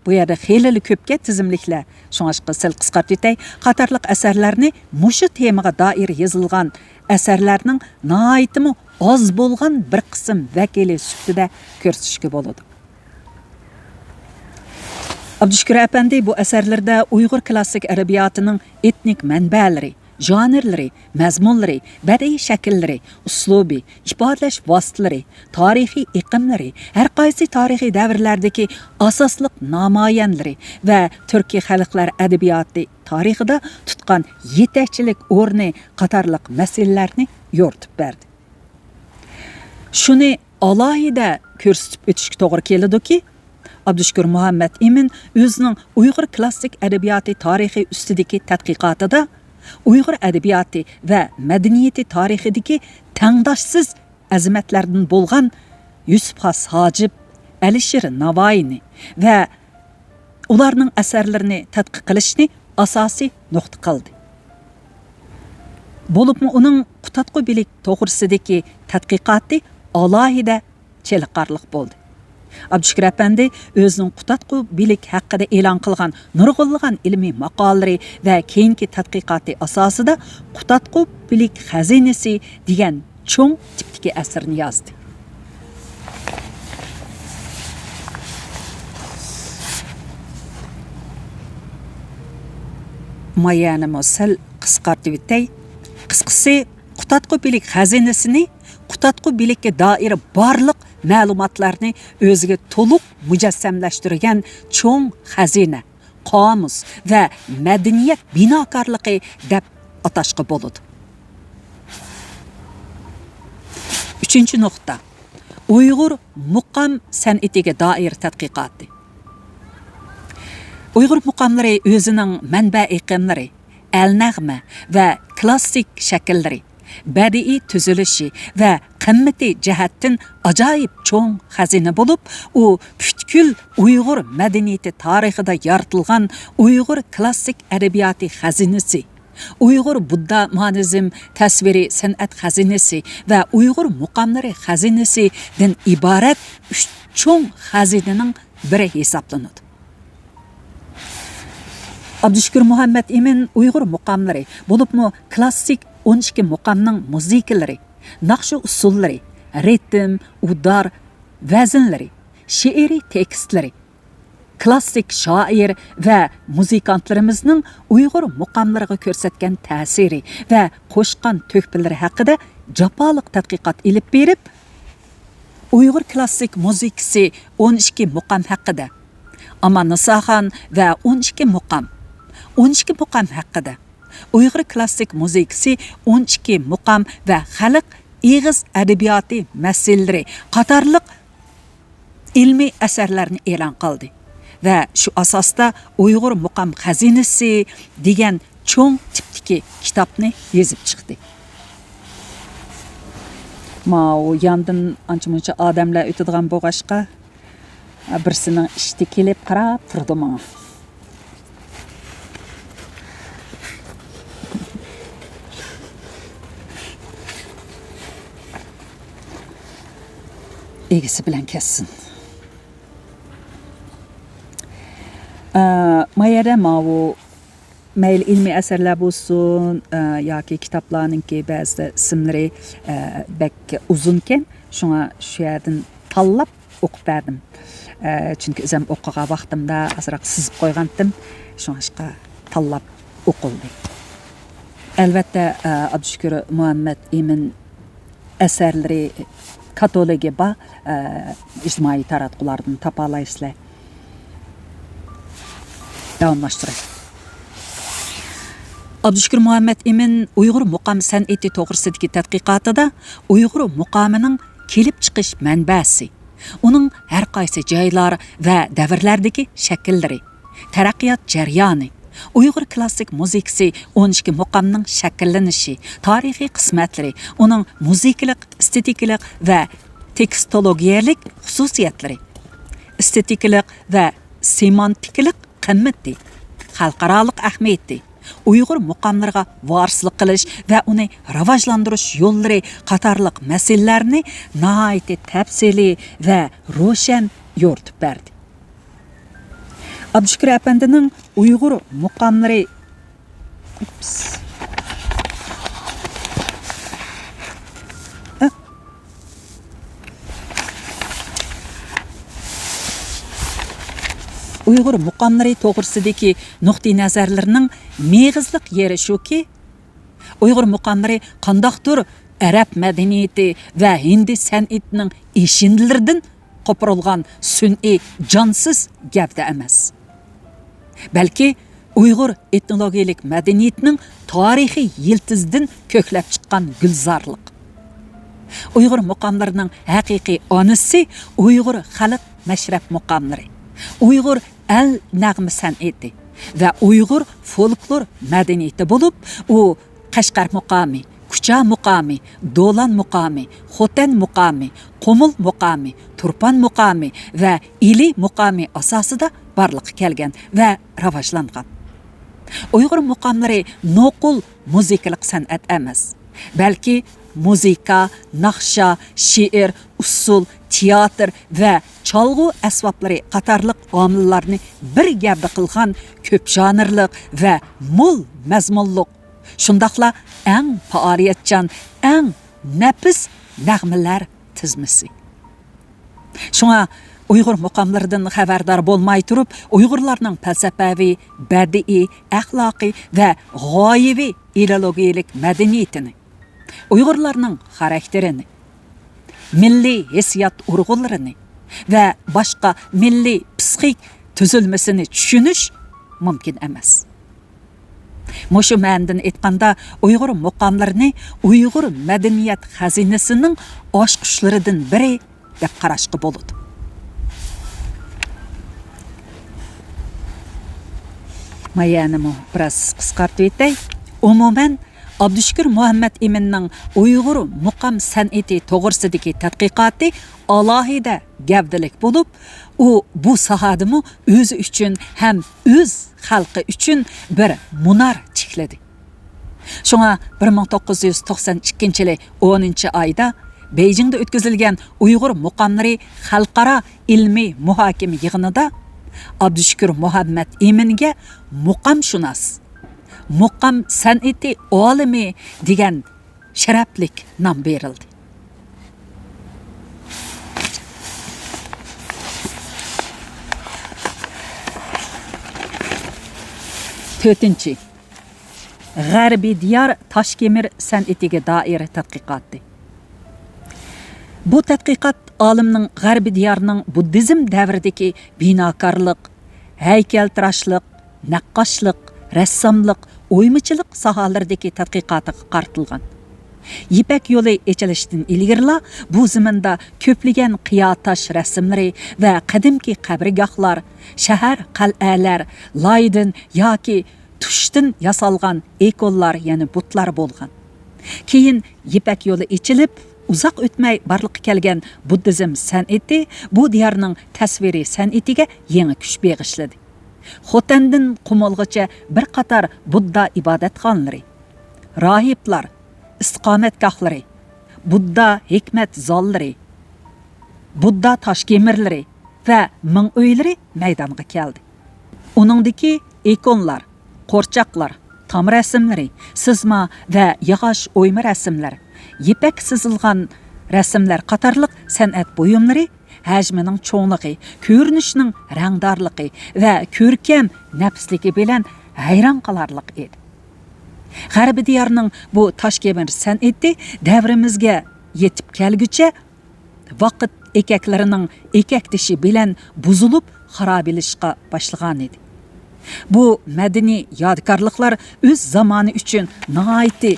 بۇ يەردە خېلىلا كۆپكەن تىزىملىكلەر، شۇڭلاشقا سەل قىسقارتىۋېتەي، قاتارلىق ئەسەرلەرنى مۇشۇ تېمىغا دائىر يېزىلغان ئەسەرلەرنىڭ ناھايىتىمۇ ئاز بولغان بىر قىسىم ۋەكىلى سۈپىتىدە كۆرسىتىشكە بولىدۇ. ئابدۇشۈكۈر ئەپەندى بۇ ئەسەرلىرىدە ئۇيغۇر كلاسسىك ئەدەبىياتىنىڭ ئېتنىك مەنبەلىرى، ژانىرلىرى، مەزمۇنلىرى، بەدىئىي شەكىللىرى، ئۇسلۇبى، ئىپادىلەش ۋاسىتىلىرى، تارىخىي ئېقىملىرى، ھەر قايسى تارىخىي دەۋرلەردىكى ئاساسلىق نامايەندىلىرى ۋە تۈركىي خەلقلەر ئەدەبىياتى تارىخىدا تۇتقان يېتەكچىلىك ئورنى قاتارلىق مەسىلىلەرنى يورۇتۇپ بەردى. شۇنى ئالاھىدە كۆرسىتىپ ئۆتۈشكە توغرا كېلىدۇكى، ئابدۇشۈكۈر مۇھەممەت ئىمىن ئۆزىنىڭ ئۇيغۇر كلاسسىك ئەدەبىياتى تارىخى ئۈستىدىكى تەتقىقاتىدا ئۇيغۇر ئەدەبىياتى ۋە مەدەنىيىتى تارىخىدىكى تەڭداشسىز ئەزىمەتلەردىن بولغان يۈسۈپ خاس ھاجىپ، ئەلىشىر ناۋايىنى ۋە ئۇلارنىڭ ئەسەرلىرىنى تەتقىق قىلىشنى ئاساسىي نۇقتا قىلدى. بولۇپمۇ ئۇنىڭ قۇتادغۇ بىلىك توغرىسىدىكى تەتقىقاتى ئالاھىدە چېلىقارلىق بولدى. ئابدۇشۈكۈر ئەپەندى ئۆزىنىڭ قۇتادغۇ بىلىك ھەققىدە ئېلان قىلغان نۇرغۇنلىغان ئىلمىي ماقالىلىرى ۋە كېيىنكى تەتقىقاتى ئاساسىدا قۇتادغۇ بىلىك خەزىنىسى دېگەن چوڭ تىپتىكى ئەسىرىنى يازدى. مايەنىمۇ سەل قىسقارتىۋېتەي. قىسقىسى، قۇتادغۇ بىلىك خەزىنىسىنى، قۇتادغۇ بىلىككە دائىر بارلىق مەلۇماتلارنى ئۆزىگە تولۇق مۇجەسسەملەشتۈرگەن چوڭ خەزىنە، قامۇس ۋە مەدەنىيەت بىناكارلىقى دەپ ئاتاشقا بولىدۇ. ئۈچىنچى نۇقتا، ئۇيغۇر مۇقام سەنئىتىگە دائىر تەتقىقاتى. ئۇيغۇر مۇقاملىرى ئۆزىنىڭ مەنبە ئېقىملىرى، ئەلنەغمە ۋە كلاسسىك شەكىللىرى، بەدىئىي تۈزۈلۈشى ۋە قىممىتى جەھەتتىن ئاجايىپ چوڭ خەزىنە بولۇپ، ئۇ پۈتكۈل ئۇيغۇر مەدەنىيىتى تارىخىدا يارىتىلغان ئۇيغۇر كلاسسىك ئەدەبىياتى خەزىنىسى، ئۇيغۇر بۇددا مانىزم تەسۋىرىي سەنئەت خەزىنىسى ۋە ئۇيغۇر مۇقاملىرى خەزىنىسىدىن ئىبارەت ئۈچ چوڭ خەزىنىنىڭ بىرى ھېسابلىنىدۇ. ئابدۇشۈكۈر مۇھەممەت ئىمىن ئۇيغۇر مۇقاملىرى، بولۇپمۇ كلاسسىك ئون ئىككى مۇقامنىڭ مۇزىكىلىرى، ناخشا ئۇسسۇللىرى، رىتىم، ئۇدار، ۋەزىنلىرى، شېئىرىي تېكىستلىرى، كلاسسىك شائىر ۋە مۇزىكانتلىرىمىزنىڭ ئۇيغۇر مۇقاملىرىغا كۆرسەتكەن تەسىرى ۋە قوشقان تۆھپىلىرى ھەققىدە جاپالىق تەتقىقات ئېلىپ بېرىپ، ئۇيغۇر كلاسسىك مۇزىكىسى ئون ئىككى مۇقام ھەققىدە، ئامان نىساخان ۋە ئون ئىككى مۇقام، ئون ئىككى مۇقام ھەققىدە، ئۇيغۇر كلاسسىك مۇزىكىسى ئون ئىككى مۇقام ۋە خەلق ئېغىز ئەدەبىياتى مەسىلىلىرى قاتارلىق ئىلمىي ئەسەرلەرنى ئېلان قىلدى ۋە شۇ ئاساستا ئۇيغۇر مۇقام خەزىنىسى دېگەن چوڭ تىپتىكى كىتابنى يېزىپ چىقتى. ماۋۇ ياندىن ئانچە-مۇنچە ئادەملەر ئۆتىدىغان بولغاچقا، بىرسىنىڭ ئىشتىكى كېلىپ قاراپ تۇرىدۇ ماڭا. ئىگىسى بىلەن كەتسۇن. ئە، ما يەردە ماۋۇ مەيلى ئىلمىي ئەسەرلەر بولسۇن، ئە، ياكى كىتابلارنىڭكى بەزىدە ئىسىملىرى، ئە، بەك ئۇزۇنكەن، شۇڭا شۇ يەردىن تاللاپ ئوقۇپ بەردىم. ئە، چۈنكى ئۆزۈم ئوقۇغان ۋاقتىمدا ئازراق سىزىپ قويغانتىم، شۇڭلاشقا تاللاپ ئوقۇلدى. ئەلۋەتتە، ئە، ئابدۇشۈكۈر مۇھەممەت ئىمىن ئەسەرلىرى كاتالوگى بار، ئە، ئىجتىمائىي تاراتقۇلاردىن تاپالايسىلەر. داۋاملاشتۇراي. ئابدۇشۈكۈر مۇھەممەت ئىمىن ئۇيغۇر مۇقام سەنئىتى توغرىسىدىكى تەتقىقاتىدا ئۇيغۇر مۇقامىنىڭ كېلىپ چىقىش مەنبەسى، ئۇنىڭ ھەر قايسى جايلار ۋە دەۋرلەردىكى شەكىللىرى، تەرەققىيات جەريانى، ئۇيغۇر كلاسسىك مۇزىكىسى ئون ئىككى مۇقامنىڭ شەكىللىنىشى، تارىخىي قىسمەتلىرى، ئۇنىڭ مۇزىكىلىق، ئېستېتىكىلىق ۋە تېكستولوگىيەلىك خۇسۇسىيەتلىرى، ئېستېتىكىلىق ۋە سېمانتىكىلىق قىممىتى، خەلقئارالىق ئەھمىيىتى، ئۇيغۇر مۇقاملىرىغا ۋارىسلىق قىلىش ۋە ئۇنى راۋاجلاندۇرۇش يوللىرى قاتارلىق مەسىلىلەرنى ناھايىتى تەپسىلىي ۋە روشەن يورۇتۇپ بەردى. ئابدۇشۈكۈر ئەپەندىنىڭ ئۇيغۇر مۇقاملىرى، ئۇپس. ئۇيغۇر مۇقاملىرى توغرىسىدىكى نۇقتىئىنەزەرلىرىنىڭ مېغىزلىق يېرى شۇكى، ئۇيغۇر مۇقاملىرى قانداقتۇر ئەرەب مەدەنىيىتى ۋە ھىندى سەنئىتىنىڭ ئېشىندىلىرىدىن قوپۇرۇلغان سۈنئىي جانسىز گەۋدە ئەمەس، بەلكى ئۇيغۇر ئېتنولوگىيەلىك مەدەنىيىتىنىڭ تارىخىي يىلتىزىدىن كۆكلەپ چىققان گۈلزارلىق. ئۇيغۇر مۇقاملىرىنىڭ ھەقىقىي ئانىسى ئۇيغۇر خەلق مەشرەپ مۇقاملىرى، ئۇيغۇر ئەل نەغمە سەنئىتى ۋە ئۇيغۇر فولكلور مەدەنىيىتى بولۇپ، ئۇ قەشقەر مۇقامى، كۇچا مۇقامى، دولان مۇقامى، خوتەن مۇقامى، قۇمۇل مۇقامى، تۇرپان مۇقامى ۋە ئىلى مۇقامى ئاساسىدا بارلىققا كەلگەن ۋە راۋاجلانغان. ئۇيغۇر مۇقاملىرى نوقۇل مۇزىكىلىق سەنئەت ئەمەس، بەلكى مۇزىكا، ناخشا، شېئىر، ئۇسسۇل، تىياتىر ۋە چالغۇ ئەسۋابلىرى قاتارلىق ئامىللارنى بىر گەۋدە قىلغان كۆپ ژانىرلىق ۋە مول مەزمۇنلۇق، شۇنداقلا ئەڭ پائالىيەتچان، ئەڭ نەپىس نەغمىلەر تىزمىسى. شۇڭا ئۇيغۇر مۇقاملىرىدىن خەۋەردار بولماي تۇرۇپ، ئۇيغۇرلارنىڭ پەلسەپەۋى، بەدىئىي، ئەخلاقىي ۋە غايىۋى ئىدېئولوگىيەلىك مەدەنىيىتىنى، ئۇيغۇرلارنىڭ خاراكتېرىنى، مىللىي ھېسسىيات ئۇرغۇلىرىنى ۋە باشقا مىللىي پسىخىك تۈزۈلمىسىنى چۈشىنىش مۇمكىن ئەمەس. مۇشۇ مەنىدىن ئېيتقاندا، ئۇيغۇر مۇقاملىرىنى ئۇيغۇر مەدەنىيەت خەزىنىسىنىڭ ئاچقۇچلىرىدىن بىرى دەپ قاراشقا بولىدۇ. مايەنىمۇ بىراز قىسقارتىۋېتەي. ئومۇمەن، ئابدۇشۈكۈر مۇھەممەت ئىمىننىڭ ئۇيغۇر مۇقام سەنئىتى توغرىسىدىكى تەتقىقاتى ئالاھىدە گەۋدىلىك بولۇپ، ئۇ بۇ ساھەدىمۇ ئۆزى ئۈچۈن ھەم ئۆز خەلقى ئۈچۈن بىر مۇنار چىكلىدى. شۇڭا بىر مىڭ توققۇز يۈز توقسان ئىككىنچى يىلى ئونىنچى ئايدا بېيجىڭدا ئۆتكۈزۈلگەن ئۇيغۇر مۇقاملىرى خەلقئارا ئىلمىي مۇھاكىمە يىغىنىدا ئابدۇشۈكۈر مۇھەممەت ئىمىنگە مۇقامشۇناس، مۇقام سەنئىتى ئالىمى دېگەن شەرەپلىك نام بېرىلدى. تۆتىنچى، غەربىي دىيار تاشكېمىر سەنئىتىگە دائىر تەتقىقاتى. بۇ تەتقىقات ئالىمنىڭ غەربىي دىيارنىڭ بۇددىزم دەۋرىدىكى بىناكارلىق، ھەيكەلتىراشلىق، نەققاشلىق، رەسساملىق، ئويمىچىلىق ساھەلىرىدىكى تەتقىقاتىغا قارىتىلغان. يىپەك يولى ئېچىلىشتىن ئىلگىرىلا بۇ زېمىندا كۆپلىگەن قىيا تاش رەسىملىرى ۋە قەدىمكى قەبرىگاھلار، شەھەر، قەلئەلەر، لايدىن ياكى تۇشتىن ياسالغان ئىكونلار، يەنى بۇتلار بولغان. كېيىن يىپەك يولى ئېچىلىپ، ئۇزاق ئۆتمەي بارلىققا كەلگەن بۇددىزم سەنئىتى بۇ دىيارنىڭ تەسۋىرىي سەنئىتىگە يېڭى كۈچ بېغىشلىدى. خوتەندىن قۇمۇلغىچە بىر قاتار بۇددا ئىبادەتخانىلىرى، راھىبلار ئىستىقامەتگاھلىرى، بۇددا ھېكمەت زاللىرى، بۇددا تاشكېمىرلىرى ۋە مىڭ ئۆيلىرى مەيدانغا كەلدى. ئۇنىڭدىكى ئىكونلار، قورچاقلار، تام رەسىملىرى، سىزما ۋە ياغاچ ئويما رەسىملەر، يىپەك سىزىلغان رەسىملەر قاتارلىق سەنئەت بۇيۇملىرى ھەجمىنىڭ چوڭلۇقى، كۆرۈنۈشنىڭ رەڭدارلىقى ۋە كۆركەم نەپىسلىكى بىلەن ھەيران قالارلىق ئىدى. غەربىي دىيارنىڭ بۇ تاشكېمىر سەنئىتى دەۋرىمىزگە يېتىپ كەلگۈچە، ۋاقىت ئېكەكلىرىنىڭ ئېكەكتىشى بىلەن بۇزۇلۇپ، خارابىلىشىشقا باشلىغانىدى. بۇ مەدەنىي يادىكارلىقلار ئۆز زامانى ئۈچۈن ناھايىتى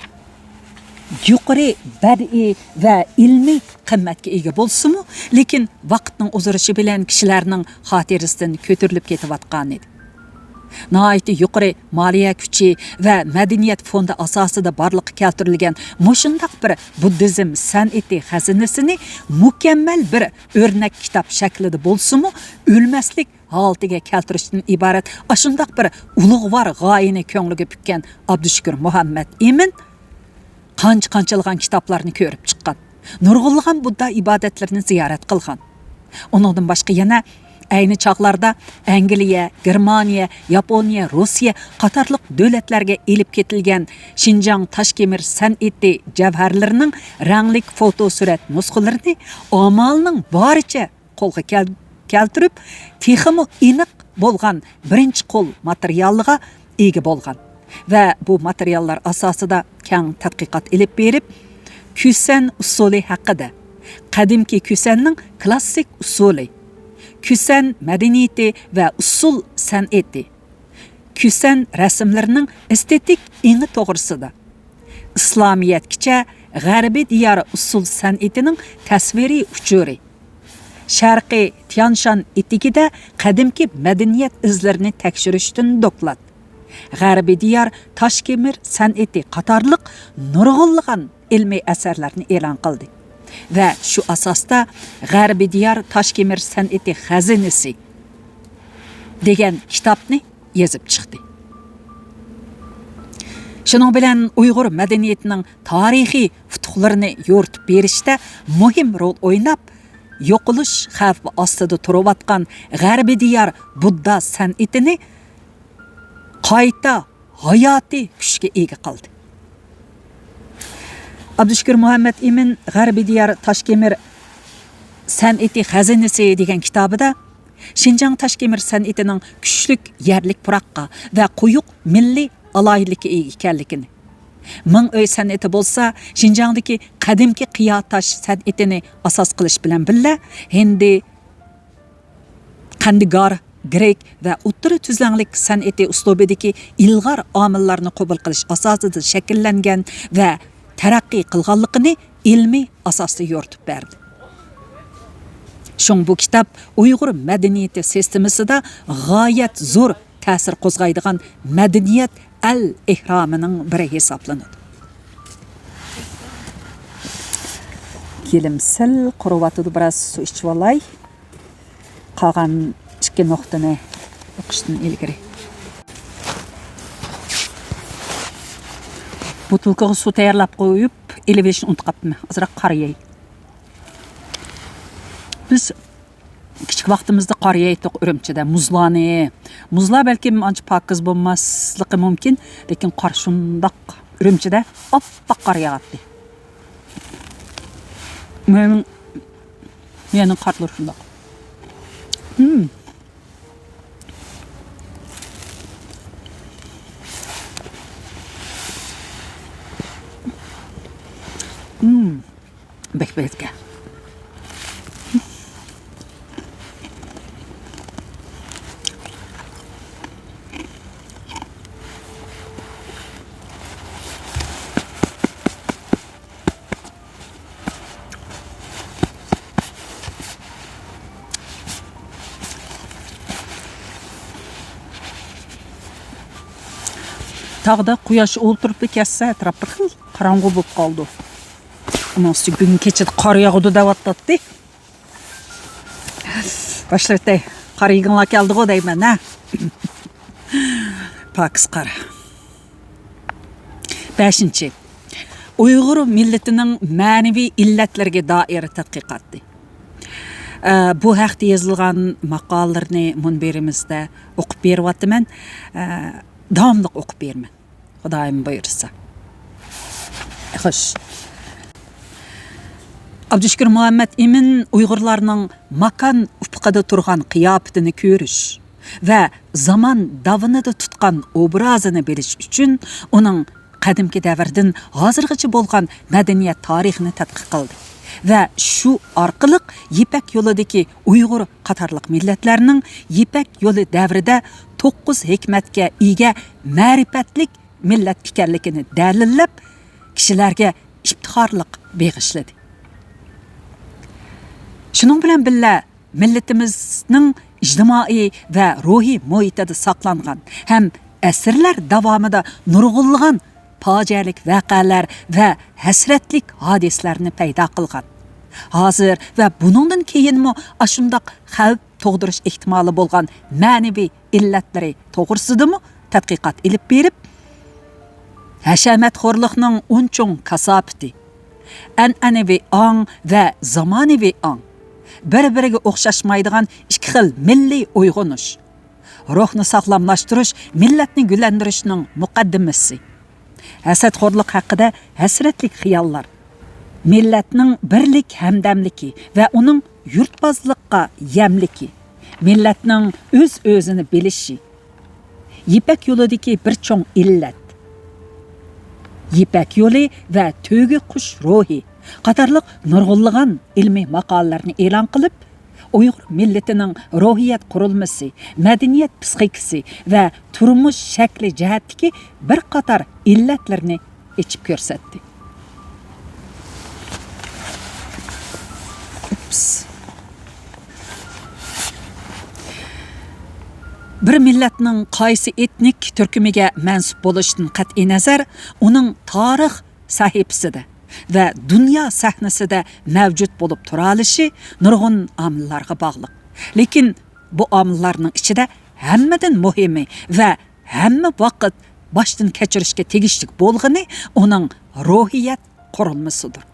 يۇقىرى بەدىئىي ۋە ئىلمىي قىممەتكە ئىگە بولسىمۇ، لېكىن ۋاقىتنىڭ ئۇزىرىشى بىلەن كىشىلەرنىڭ خاتىرىسىدىن كۆتۈرۈلۈپ كېتىۋاتقانىدى. ناھايىتى يۇقىرى مالىيە كۈچى ۋە مەدەنىيەت فوندى ئاساسىدا بارلىققا كەلتۈرۈلگەن مۇشۇنداق بىر بۇددىزم سەنئىتى خەزىنىسىنى مۇكەممەل بىر ئۆرنەك كىتاب شەكلىدە بولسىمۇ، ئۆلمەسلىك ھالىتىگە كەلتۈرۈشتىن ئىبارەت ئاشۇنداق بىر ئۇلۇغۋار غايىنى كۆڭلىگە پۈككەن ئابدۇشۈكۈر مۇھەممەت ئىمىن قانچە-قانچىلىغان كىتابلارنى كۆرۈپ چىققان، نۇرغۇنلىغان بۇددا ئىبادەتلىرىنى زىيارەت قىلغان. ئۇنىڭدىن باشقا يەنە ئەينى چاغلاردا ئەنگلىيە، گېرمانىيە، ياپونىيە، روسىيە قاتارلىق دۆلەتلەرگە ئېلىپ كېتىلگەن شىنجاڭ تاشكېمىر سەنئىتى جەۋھەرلىرىنىڭ رەڭلىك فوتو سۈرەت نۇسخىلىرىنى ئامالنىڭ بارىچە قولغا كەل-، كەلتۈرۈپ، تېخىمۇ ئېنىق بولغان بىرىنچى قول ماتېرىيالغا ئىگە بولغان ۋە بۇ ماتېرىياللار ئاساسىدا كەڭ تەتقىقات ئېلىپ بېرىپ، كۈسەن ئۇسسۇلى ھەققىدە، قەدىمكى كۈسەننىڭ كلاسسىك ئۇسسۇلى، كۈسەن مەدەنىيىتى ۋە ئۇسسۇل سەنئىتى، كۈسەن رەسىملىرىنىڭ ئېستېتىك ئېڭى توغرىسىدا، ئىسلامىيەتكىچە غەربىي دىيار ئۇسسۇل سەنئىتىنىڭ تەسۋىرىي ئۇچۇرى، شەرقىي تيانشان ئېتىكىدە قەدىمكى مەدەنىيەت ئىزلىرىنى تەكشۈرۈشتىن دوكلات، غەربىي دىيار تاشكېمىر سەنئىتى قاتارلىق نۇرغۇنلىغان ئىلمىي ئەسەرلەرنى ئېلان قىلدى ۋە شۇ ئاساستا غەربىي دىيار تاشكېمىر سەنئىتى خەزىنىسى دېگەن كىتابنى يېزىپ چىقتى. شۇنىڭ بىلەن ئۇيغۇر مەدەنىيىتىنىڭ تارىخىي ئۇتۇقلىرىنى يورۇتۇپ بېرىشتە مۇھىم رول ئويناپ، يوقىلىش خەۋپى ئاستىدا تۇرۇۋاتقان غەربىي دىيار بۇددا سەنئىتىنى قايتا ھاياتىي كۈچكە ئىگە قىلدى. ئابدۇشۈكۈر مۇھەممەت ئىمىن غەربىي دىيار تاشكېمىر سەنئىتى خەزىنىسى دېگەن كىتابىدا شىنجاڭ تاشكېمىر سەنئىتىنىڭ كۈچلۈك يەرلىك پۇراققا ۋە قويۇق مىللىي ئالاھىدىلىككە ئىگە ئىكەنلىكىنى، مىڭ ئۆي سەنئىتى بولسا شىنجاڭدىكى قەدىمكى قىيا تاش سەنئىتىنى ئاساس قىلىش بىلەن بىللە، ھىندى، قەندىگار، گرېك ۋە ئوتتۇرا تۈزلەڭلىك سەنئىتى ئۇسلۇبىدىكى ئىلغار ئامىللارنى قوبۇل قىلىش ئاساسىدا شەكىللەنگەن ۋە تەرەققىي قىلغانلىقىنى ئىلمىي ئاساستا يورۇتۇپ بەردى. شۇڭ بۇ كىتاب ئۇيغۇر مەدەنىيىتى سىستېمىسىدا غايەت زور تەسىر قوزغايدىغان مەدەنىيەت ئەل ئېھرامىنىڭ بىرى ھېسابلىنىدۇ. گېلىم سەل قۇرۇۋاتىدۇ، بىراز سۇ ئىچىۋالاي. قالغان ئىككى نۇقتىنى ئوقۇشتىن ئىلگىرى. بوتۇلكىغا سۇ تەييارلاپ قويۇپ، ئېلىۋېلىشنى ئۇنتۇپ قاپتىمەن. ئازراق قارىياي. بىز كىچىك ۋاقتىمىزدا قارىيايتتۇق ئۈرۈمچىدە مۇزلارنى. مۇزلار بەلكىم ئانچە پاكىز بولماسلىقى مۇمكىن، لېكىن قار شۇنداق ئۈرۈمچىدە ئاپئاق قار ياغاتتى. مېنىڭ، مېنىڭ قارلىرىم شۇنداق. مم. مم. بەك بەرىكەتكە. تاغدا قۇياش ئولتۇرۇپلا كەتسە، ئەتراپ بىر خىل قاراڭغۇ بولۇپ قالىدۇ. ئۇنىڭ ئۈستىگە بۈگۈن كېچىدە قار ياغىدۇ دەۋاتاتتى. باشلىۋېتەي. قار يېگۈڭلار كەلدىغۇ دەيمەن، ھە؟ پاكىز قار. بەشىنچى، ئۇيغۇر مىللىتىنىڭ مەنىۋى ئىللەتلىرىگە دائىر تەتقىقاتى. ئە، بۇ ھەقتە يېزىلغان ماقالىلىرىنى مۇنبىرىمىزدە ئوقۇپ بېرىۋاتىمەن. ئە، داۋاملىق ئوقۇپ بېرىمەن. خۇدايىم بۇيرۇسا. خوش. ئابدۇشۈكۈر مۇھەممەت ئىمىن ئۇيغۇرلارنىڭ ماكان ئۇپۇقىدا تۇرغان قىياپىتىنى كۆرۈش ۋە زامان داۋىنىدا تۇتقان ئوبرازىنى بىلىش ئۈچۈن ئۇنىڭ قەدىمكى دەۋردىن ھازىرغىچە بولغان مەدەنىيەت تارىخىنى تەتقىق قىلدى ۋە شۇ ئارقىلىق يىپەك يولىدىكى ئۇيغۇر قاتارلىق مىللەتلەرنىڭ يىپەك يولى دەۋرىدە توققۇز ھېكمەتكە ئىگە مەرىپەتلىك مىللەت ئىكەنلىكىنى دەلىللەپ، كىشىلەرگە ئىپتىخارلىق بېغىشلىدى. شۇنىڭ بىلەن بىللە، مىللىتىمىزنىڭ ئىجتىمائىي ۋە روھىي مۇھىتىدا ساقلانغان ھەم ئەسىرلەر داۋامىدا نۇرغۇنلىغان پاجىئەلىك ۋەقەلەر ۋە ھەسرەتلىك ھادىسىلەرنى پەيدا قىلغان، ھازىر ۋە بۇنىڭدىن كېيىنمۇ ئاشۇنداق خەۋپ تۇغدۇرۇش ئېھتىمالى بولغان مەنىۋى ئىللەتلىرى توغرىسىدىمۇ تەتقىقات ئېلىپ بېرىپ، ھەشەمەتخورلۇقنىڭ ئون چوڭ كاساپىتى، ئەنئەنىۋى ئاڭ ۋە زامانىۋى ئاڭ، بىر-بىرىگە ئوخشاشمايدىغان ئىككى خىل مىللىي ئويغىنىش، روھنى ساغلاملاشتۇرۇش، مىللەتنى گۈللەندۈرۈشنىڭ مۇقەددىمىسى، ھەسەتخورلۇق ھەققىدە ھەسرەتلىك خىياللار، مىللەتنىڭ بىرلىك ھەمدەملىكى ۋە ئۇنىڭ يۇرتبازلىققا يەملىكى، مىللەتنىڭ ئۆز-ئۆزىنى بىلىشى، يىپەك يولىدىكى بىر چوڭ ئىللەت، يىپەك يولى ۋە تۆگە قۇش روھى قاتارلىق نۇرغۇنلىغان ئىلمىي ماقالىلەرنى ئېلان قىلىپ، ئۇيغۇر مىللىتىنىڭ روھىيەت قۇرۇلمىسى، مەدەنىيەت پىسخىكىسى ۋە تۇرمۇش شەكلى جەھەتتىكى بىر قاتار ئىللەتلىرىنى ئېچىپ كۆرسەتتى. ئۇپس. بىر مىللەتنىڭ قايسى ئېتنىك تۈركۈمىگە مەنسۇپ بولۇشىدىن قەتئىينەزەر، ئۇنىڭ تارىخ سەھىپىسىدە ۋە دۇنيا سەھنىسىدە مەۋجۇت بولۇپ تۇرالىشى نۇرغۇن ئامىللارغا باغلىق. لېكىن بۇ ئامىللارنىڭ ئىچىدە ھەممىدىن مۇھىمى ۋە ھەممە ۋاقىت باشتىن كەچۈرۈشكە تېگىشلىك بولغىنى ئۇنىڭ روھىيەت قۇرۇلمىسىدۇر.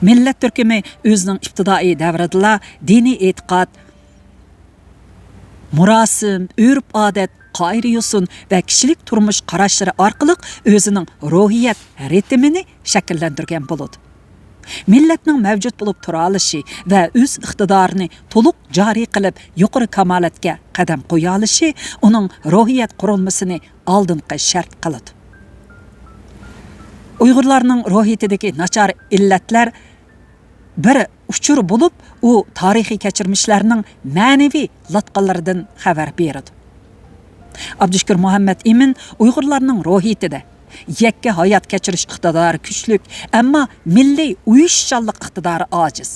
مىللەت تۈركۈمى ئۆزىنىڭ ئىپتىدائىي دەۋرىدىلا دىنىي ئېتىقاد، مۇراسىم، ئۆرپ-ئادەت، قائىدە-يوسۇن ۋە كىشىلىك تۇرمۇش قاراشلىرى ئارقىلىق ئۆزىنىڭ روھىيەت رىتىمىنى شەكىللەندۈرگەن بولىدۇ. مىللەتنىڭ مەۋجۇت بولۇپ تۇرالىشى ۋە ئۆز ئىقتىدارىنى تولۇق جارى قىلىپ، يۇقىرى كامالەتكە قەدەم قويالىشى ئۇنىڭ روھىيەت قۇرۇلمىسىنى ئالدىنقى شەرت قىلىدۇ. ئۇيغۇرلارنىڭ روھىيىتىدىكى ناچار ئىللەتلەر بىر ئۇچۇر بولۇپ، ئۇ تارىخىي كەچۈرمىشلەرنىڭ مەنىۋى لاتقىلىرىدىن خەۋەر بېرىدۇ. ئابدۇشۈكۈر مۇھەممەت ئىمىن ئۇيغۇرلارنىڭ روھىيىتىدە يەككە ھايات كەچۈرۈش ئىقتىدارى كۈچلۈك، ئەمما مىللىي ئۇيۇشۇشچانلىق ئىقتىدارى ئاجىز.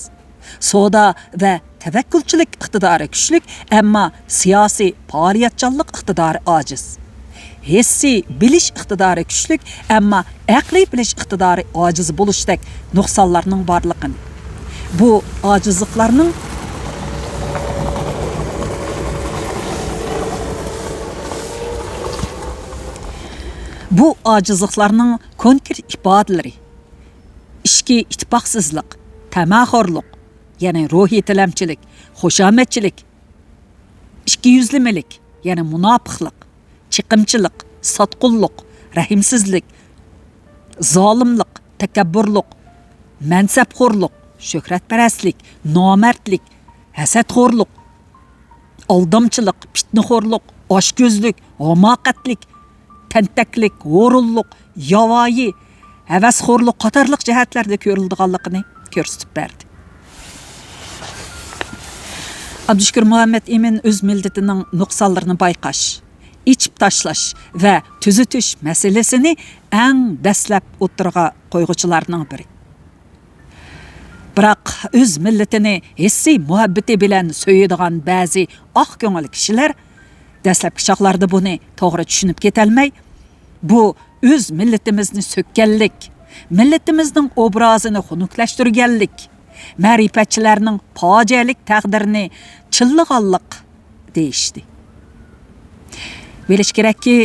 سودا ۋە تەۋەككۈلچىلىك ئىقتىدارى كۈچلۈك، ئەمما سىياسىي پائالىيەتچانلىق ئىقتىدارى ئاجىز. ھېسسىي بىلىش ئىقتىدارى كۈچلۈك، ئەمما ئەقلىي بىلىش ئىقتىدارى ئاجىز بولۇشتەك نۇقسانلارنىڭ بارلىقىنى، بۇ ئاجىزلىقلارنىڭ، بۇ ئاجىزلىقلارنىڭ كونكرېت ئىپادىلىرى، ئىچكى ئىتتىپاقسىزلىق، تەمەخورلۇق، يەنى روھىي تىلەمچىلىك، خۇشامەتچىلىك، ئىككىيۈزلىمىلىك، يەنى مۇناپىقلىق، چېقىمچىلىق، ساتقۇنلۇق، رەھىمسىزلىك، زالىملىق، تەكەببۇرلۇق، مەنسەپخورلۇق، شۆھرەتپەرەسلىك، نامەردلىك، ھەسەتخورلۇق، ئالدامچىلىق، پىتنىخورلۇق، ئاچكۆزلۈك، ھاماقەتلىك، تەنتەكلىك، ھورۇنلۇق، ياۋايى، ھەۋەسخورلۇق قاتارلىق جەھەتلەردە كۆرۈلىدىغانلىقىنى كۆرسىتىپ بەردى. ئابدۇشۈكۈر مۇھەممەت ئىمىن ئۆز مىللىتىنىڭ نۇقسانلىرىنى بايقاش، ئېچىپ تاشلاش ۋە تۈزىتىش مەسىلىسىنى ئەڭ دەسلەپ ئوتتۇرىغا قويغۇچىلارنىڭ بىرى. بىراق ئۆز مىللىتىنى ھېسسىي مۇھەببىتى بىلەن سۆيىدىغان بەزى ئاق كۆڭۈل كىشىلەر دەسلەپكى چاغلاردا بۇنى توغرا چۈشىنىپ كېتەلمەي، بۇ ئۆز مىللىتىمىزنى سۆككەنلىك، مىللىتىمىزنىڭ ئوبرازىنى خۇنۈكلەشتۈرگەنلىك، مەرىپەتچىلەرنىڭ پاجىئەلىك تەقدىرىنى چىللىغانلىق دېيىشتى. بىلىش كېرەككى،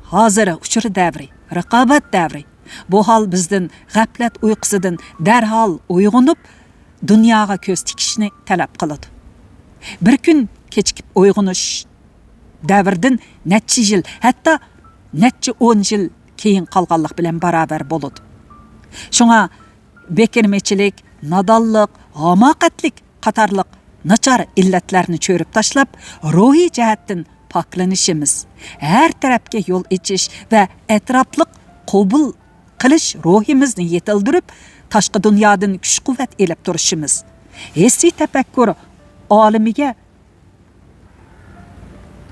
ھازىر ئۇچۇر دەۋرى، رىقابەت دەۋرى. بۇ ھال بىزدىن غەپلەت ئۇيقۇسىدىن دەرھال ئويغىنىپ، دۇنياغا كۆز تىكىشنى تەلەپ قىلىدۇ. بىر كۈن كېچىكىپ ئويغىنىش دەۋردىن نەچچە يىل، ھەتتا نەچچە ئون يىل كېيىن قالغانلىق بىلەن باراۋەر بولىدۇ. شۇڭا بېكىنمىچىلىك، نادانلىق، ھاماقەتلىك قاتارلىق ناچار ئىللەتلەرنى چۆرۈپ تاشلاپ، روھىي جەھەتتىن پاكلىنىشىمىز، ھەر تەرەپكە يول ئېچىش ۋە ئەتراپلىق قوبۇل قىلىش روھىمىزنى يېتىلدۈرۈپ، تاشقى دۇنيادىن كۈچ-قۇۋۋەت ئېلىپ تۇرۇشىمىز، ھېسسىي تەپەككۇر ئالىمىگە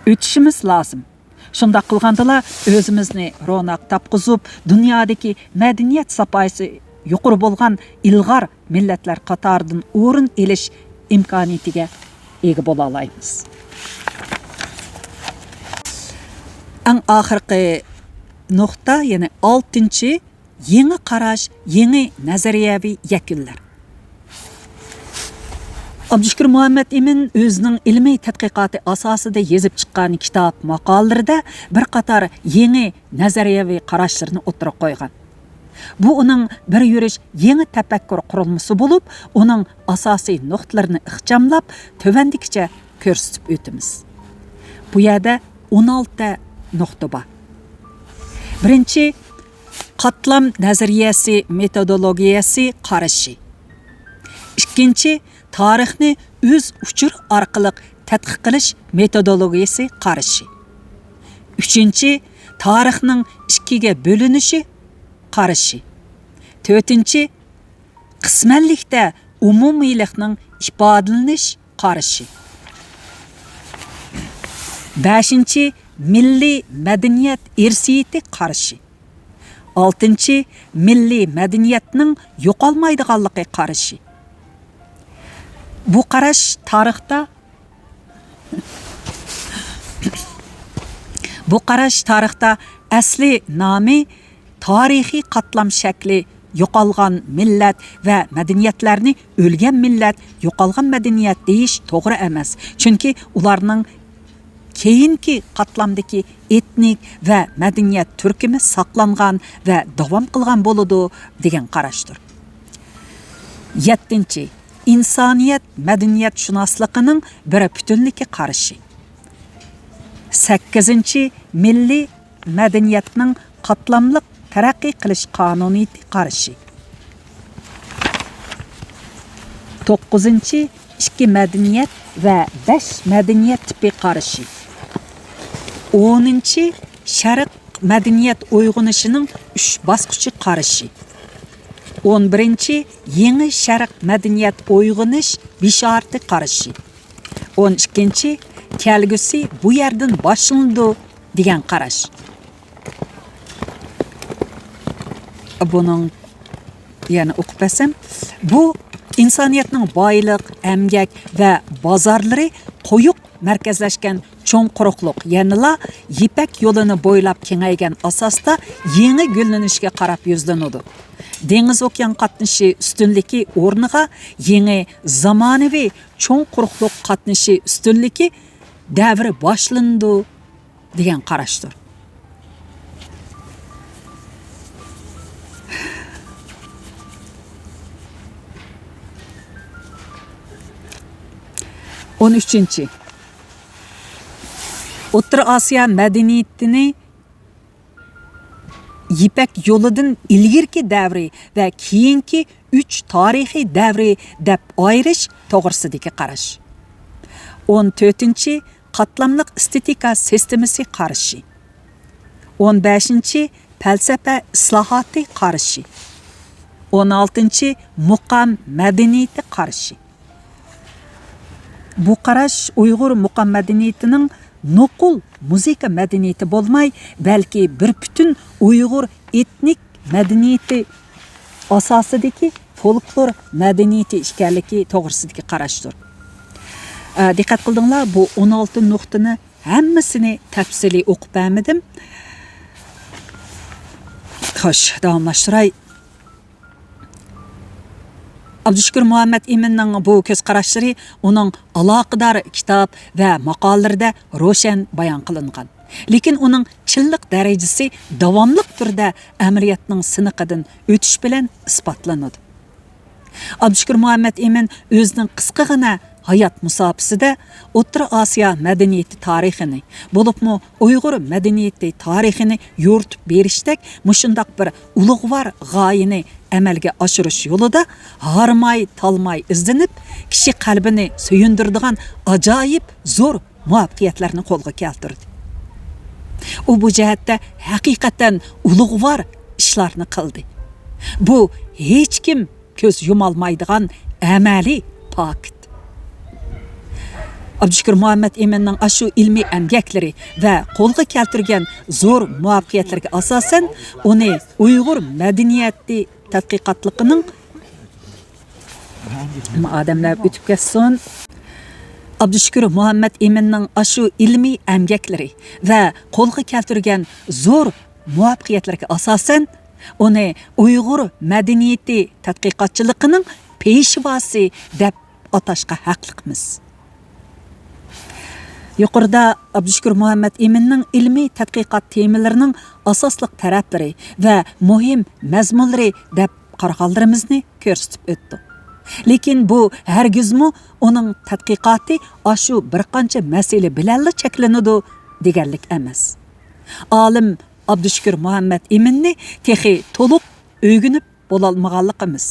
ئۆتۈشىمىز لازىم. شۇنداق قىلغاندىلا، ئۆزىمىزنى روناق تاپقۇزۇپ، دۇنيادىكى مەدەنىيەت ساپاسى يۇقىرى بولغان ئىلغار مىللەتلەر قاتارىدىن ئورۇن ئېلىش ئىمكانىيىتىگە ئىگە بولالايمىز. ئەڭ ئاخىرقى نۇقتا، يەنى ئالتىنچى، يېڭى قاراش، يېڭى نەزەرىيەۋى يەكۈنلەر. ئابدۇشۈكۈر مۇھەممەت ئىمىن ئۆزىنىڭ ئىلمىي تەتقىقاتى ئاساسىدا يېزىپ چىققان كىتاب، ماقالىلىرىدە بىر قاتار يېڭى نەزەرىيەۋى قاراشلىرىنى ئوتتۇرىغا قويغان. بۇ ئۇنىڭ بىر يۈرۈش يېڭى تەپەككۇر قۇرۇلمىسى بولۇپ، ئۇنىڭ ئاساسىي نۇقتىلىرىنى ئىخچاملاپ، تۆۋەندىكىچە كۆرسىتىپ ئۆتىمىز. بۇ يەردە ئون ئالتە نۇقتا بار. بىرىنچى، قاتلام نەزەرىيەسى مېتودولوگىيەسى قارىشى. ئىككىنچى، تارىخنى ئۆز ئۇچۇر ئارقىلىق تەتقىق قىلىش مېتودولوگىيەسى قارىشى. ئۈچىنچى، تارىخنىڭ ئىككىگە بۆلۈنۈشى قارىشى. تۆتىنچى، قىسمەنلىكتە ئومۇمىيلىقنىڭ ئىپادىلىنىش قارىشى. بەشىنچى، مىللىي مەدەنىيەت ئىرسىيىتى قارىشى. ئالتىنچى، مىللىي مەدەنىيەتنىڭ يوقالمايدىغانلىقى قارىشى. بۇ قاراش تارىختا، بۇ قاراش تارىختا ئەسلى نامى تارىخىي قاتلام شەكلى يوقالغان مىللەت ۋە مەدەنىيەتلەرنى ئۆلگەن مىللەت، يوقالغان مەدەنىيەت دېيىش توغرا ئەمەس. چۈنكى ئۇلارنىڭ كېيىنكى قاتلامدىكى ئېتنىك ۋە مەدەنىيەت تۈركۈمى ساقلانغان ۋە داۋام قىلغان بولىدۇ، دېگەن قاراشتۇر. يەتتىنچى، ئىنسانىيەت مەدەنىيەتشۇناسلىقىنىڭ بىر پۈتۈنلۈكى قارىشى. سەككىزىنچى، مىللىي مەدەنىيەتنىڭ قاتلاملىق تەرەققىي قىلىش قانۇنىيىتى قارىشى. توققۇزىنچى، ئىككى مەدەنىيەت ۋە بەش مەدەنىيەت تىپى قارىشى. ئونىنچى، شەرق مەدەنىيەت ئويغىنىشىنىڭ ئۈچ باسقۇچى قارىشى. ئون بىرىنچى، يېڭى شەرق مەدەنىيەت ئويغىنىش بېشارىتى قارىشى. ئون ئىككىنچى، كەلگۈسى بۇ يەردىن باشلىنىدۇ دېگەن قاراش. بۇنىڭ يەنە ئوقۇپ بەرسەم، بۇ ئىنسانىيەتنىڭ بايلىق، ئەمگەك ۋە بازارلىرى قويۇق مەركەزلەشكەن چوڭ قۇرۇقلۇق يەنىلا يىپەك يولىنى بويلاپ كېڭەيگەن ئاساستا يېڭى گۈللىنىشكە قاراپ يۈزلىنىدۇ. دېڭىز ئوكيان قاتنىشى ئۈستۈنلۈكى ئورنىغا يېڭى زامانىۋى چوڭ قۇرۇقلۇق قاتنىشى ئۈستۈنلۈكى دەۋرى باشلىنىدۇ دېگەن قاراشتۇر. ئون ئۈچىنچى، ئوتتۇرا ئاسىيا مەدەنىيىتىنى يىپەك يولىدىن ئىلگىرىكى دەۋرى ۋە كېيىنكى ئۈچ تارىخىي دەۋرى دەپ ئايرىش توغرىسىدىكى قاراش. ئون تۆتىنچى، قاتلاملىق ئېستېتىكا سىستېمىسى قارىشى. ئون بەشىنچى، پەلسەپە ئىسلاھاتى قارىشى. ئون ئالتىنچى، مۇقام مەدەنىيىتى قارىشى. بۇ قاراش ئۇيغۇر مۇقام مەدەنىيىتىنىڭ نوقۇل مۇزىكا مەدەنىيىتى بولماي، بەلكى بىر پۈتۈن ئۇيغۇر ئېتنىك مەدەنىيىتى ئاساسىدىكى فولكلور مەدەنىيىتى ئىكەنلىكى توغرىسىدىكى قاراشتۇر. ئە، دىققەت قىلدىڭلار، بۇ ئون ئالتە نۇقتىنى ھەممىسىنى تەپسىلىي ئوقۇپ بەرمىدىم. خوش، داۋاملاشتۇراي. ئابدۇشۈكۈر مۇھەممەد ئىمىننىڭ بۇ كۆز قاراشلىرى ئۇنىڭ ئالاقىدار كىتاب ۋە ماقالىلىرىدە روشەن بايان قىلىنغان. لېكىن ئۇنىڭ چىنلىق دەرىجىسى داۋاملىق تۈردە ئەمەلىيەتنىڭ سىنىقىدىن ئۆتۈش بىلەن ئىسپاتلىنىدۇ. ئابدۇشۈكۈر مۇھەممەد ئىمىن ئۆزىنىڭ قىسقىغىنە ھايات مۇساپىسىدە ئوتتۇرا ئاسىيا مەدەنىيىتى تارىخىنى، بولۇپمۇ ئۇيغۇر مەدەنىيىتى تارىخىنى يورۇتۇپ بېرىشتەك مۇشۇنداق بىر ئۇلۇغۋار غايىنى ئەمەلگە ئاشۇرۇش يولىدا ھارماي، تالماي ئىزدىنىپ، كىشى قەلبىنى سۆيۈندۈرىدىغان ئاجايىپ زور مۇۋەپپەقىيەتلەرنى قولغا كەلتۈردى. ئۇ بۇ جەھەتتە ھەقىقەتەن ئۇلۇغۋار ئىشلارنى قىلدى. بۇ ھېچكىم كۆز يۇمالمايدىغان ئەمەلىي پاكىت. ئابدۇشۈكۈر مۇھەممەد ئىمىننىڭ ئاشۇ ئىلمىي ئەمگەكلىرى ۋە قولغا كەلتۈرگەن زور مۇۋەپپەقىيەتلىرىگە ئاساسەن، ئۇنى ئۇيغۇر مەدەنىيەتى تەتقىقاتلىقىنىڭ، ئادەملەر ئۆتۈپ كەتسۇن. ئابدۇشۈكۈر مۇھەممەد ئىمىننىڭ ئاشۇ ئىلمىي ئەمگەكلىرى ۋە قولغا كەلتۈرگەن زور مۇۋەپپەقىيەتلىرىگە ئاساسەن، ئۇنى ئۇيغۇر مەدەنىيىتى تەتقىقاتچىلىقىنىڭ پېشۋاسى دەپ ئاتاشقا ھەقلىقمىز. يۇقىرىدا ئابدۇشۈكۈر مۇھەممەد ئىمىننىڭ ئىلمىي تەتقىقات تېمىلىرىنىڭ ئاساسلىق تەرەپلىرى ۋە مۇھىم مەزمۇنلىرى دەپ قارىغانلىرىمىزنى كۆرسىتىپ ئۆتتۇق. لېكىن بۇ ھەرگىزمۇ ئۇنىڭ تەتقىقاتى ئاشۇ بىر قانچە مەسىلە بىلەنلا چەكلىنىدۇ دېگەنلىك ئەمەس. ئالىم ئابدۇشۈكۈر مۇھەممەد ئىمىننى تېخى تولۇق ئۆگىنىپ بولالمىغانلىقىمىز،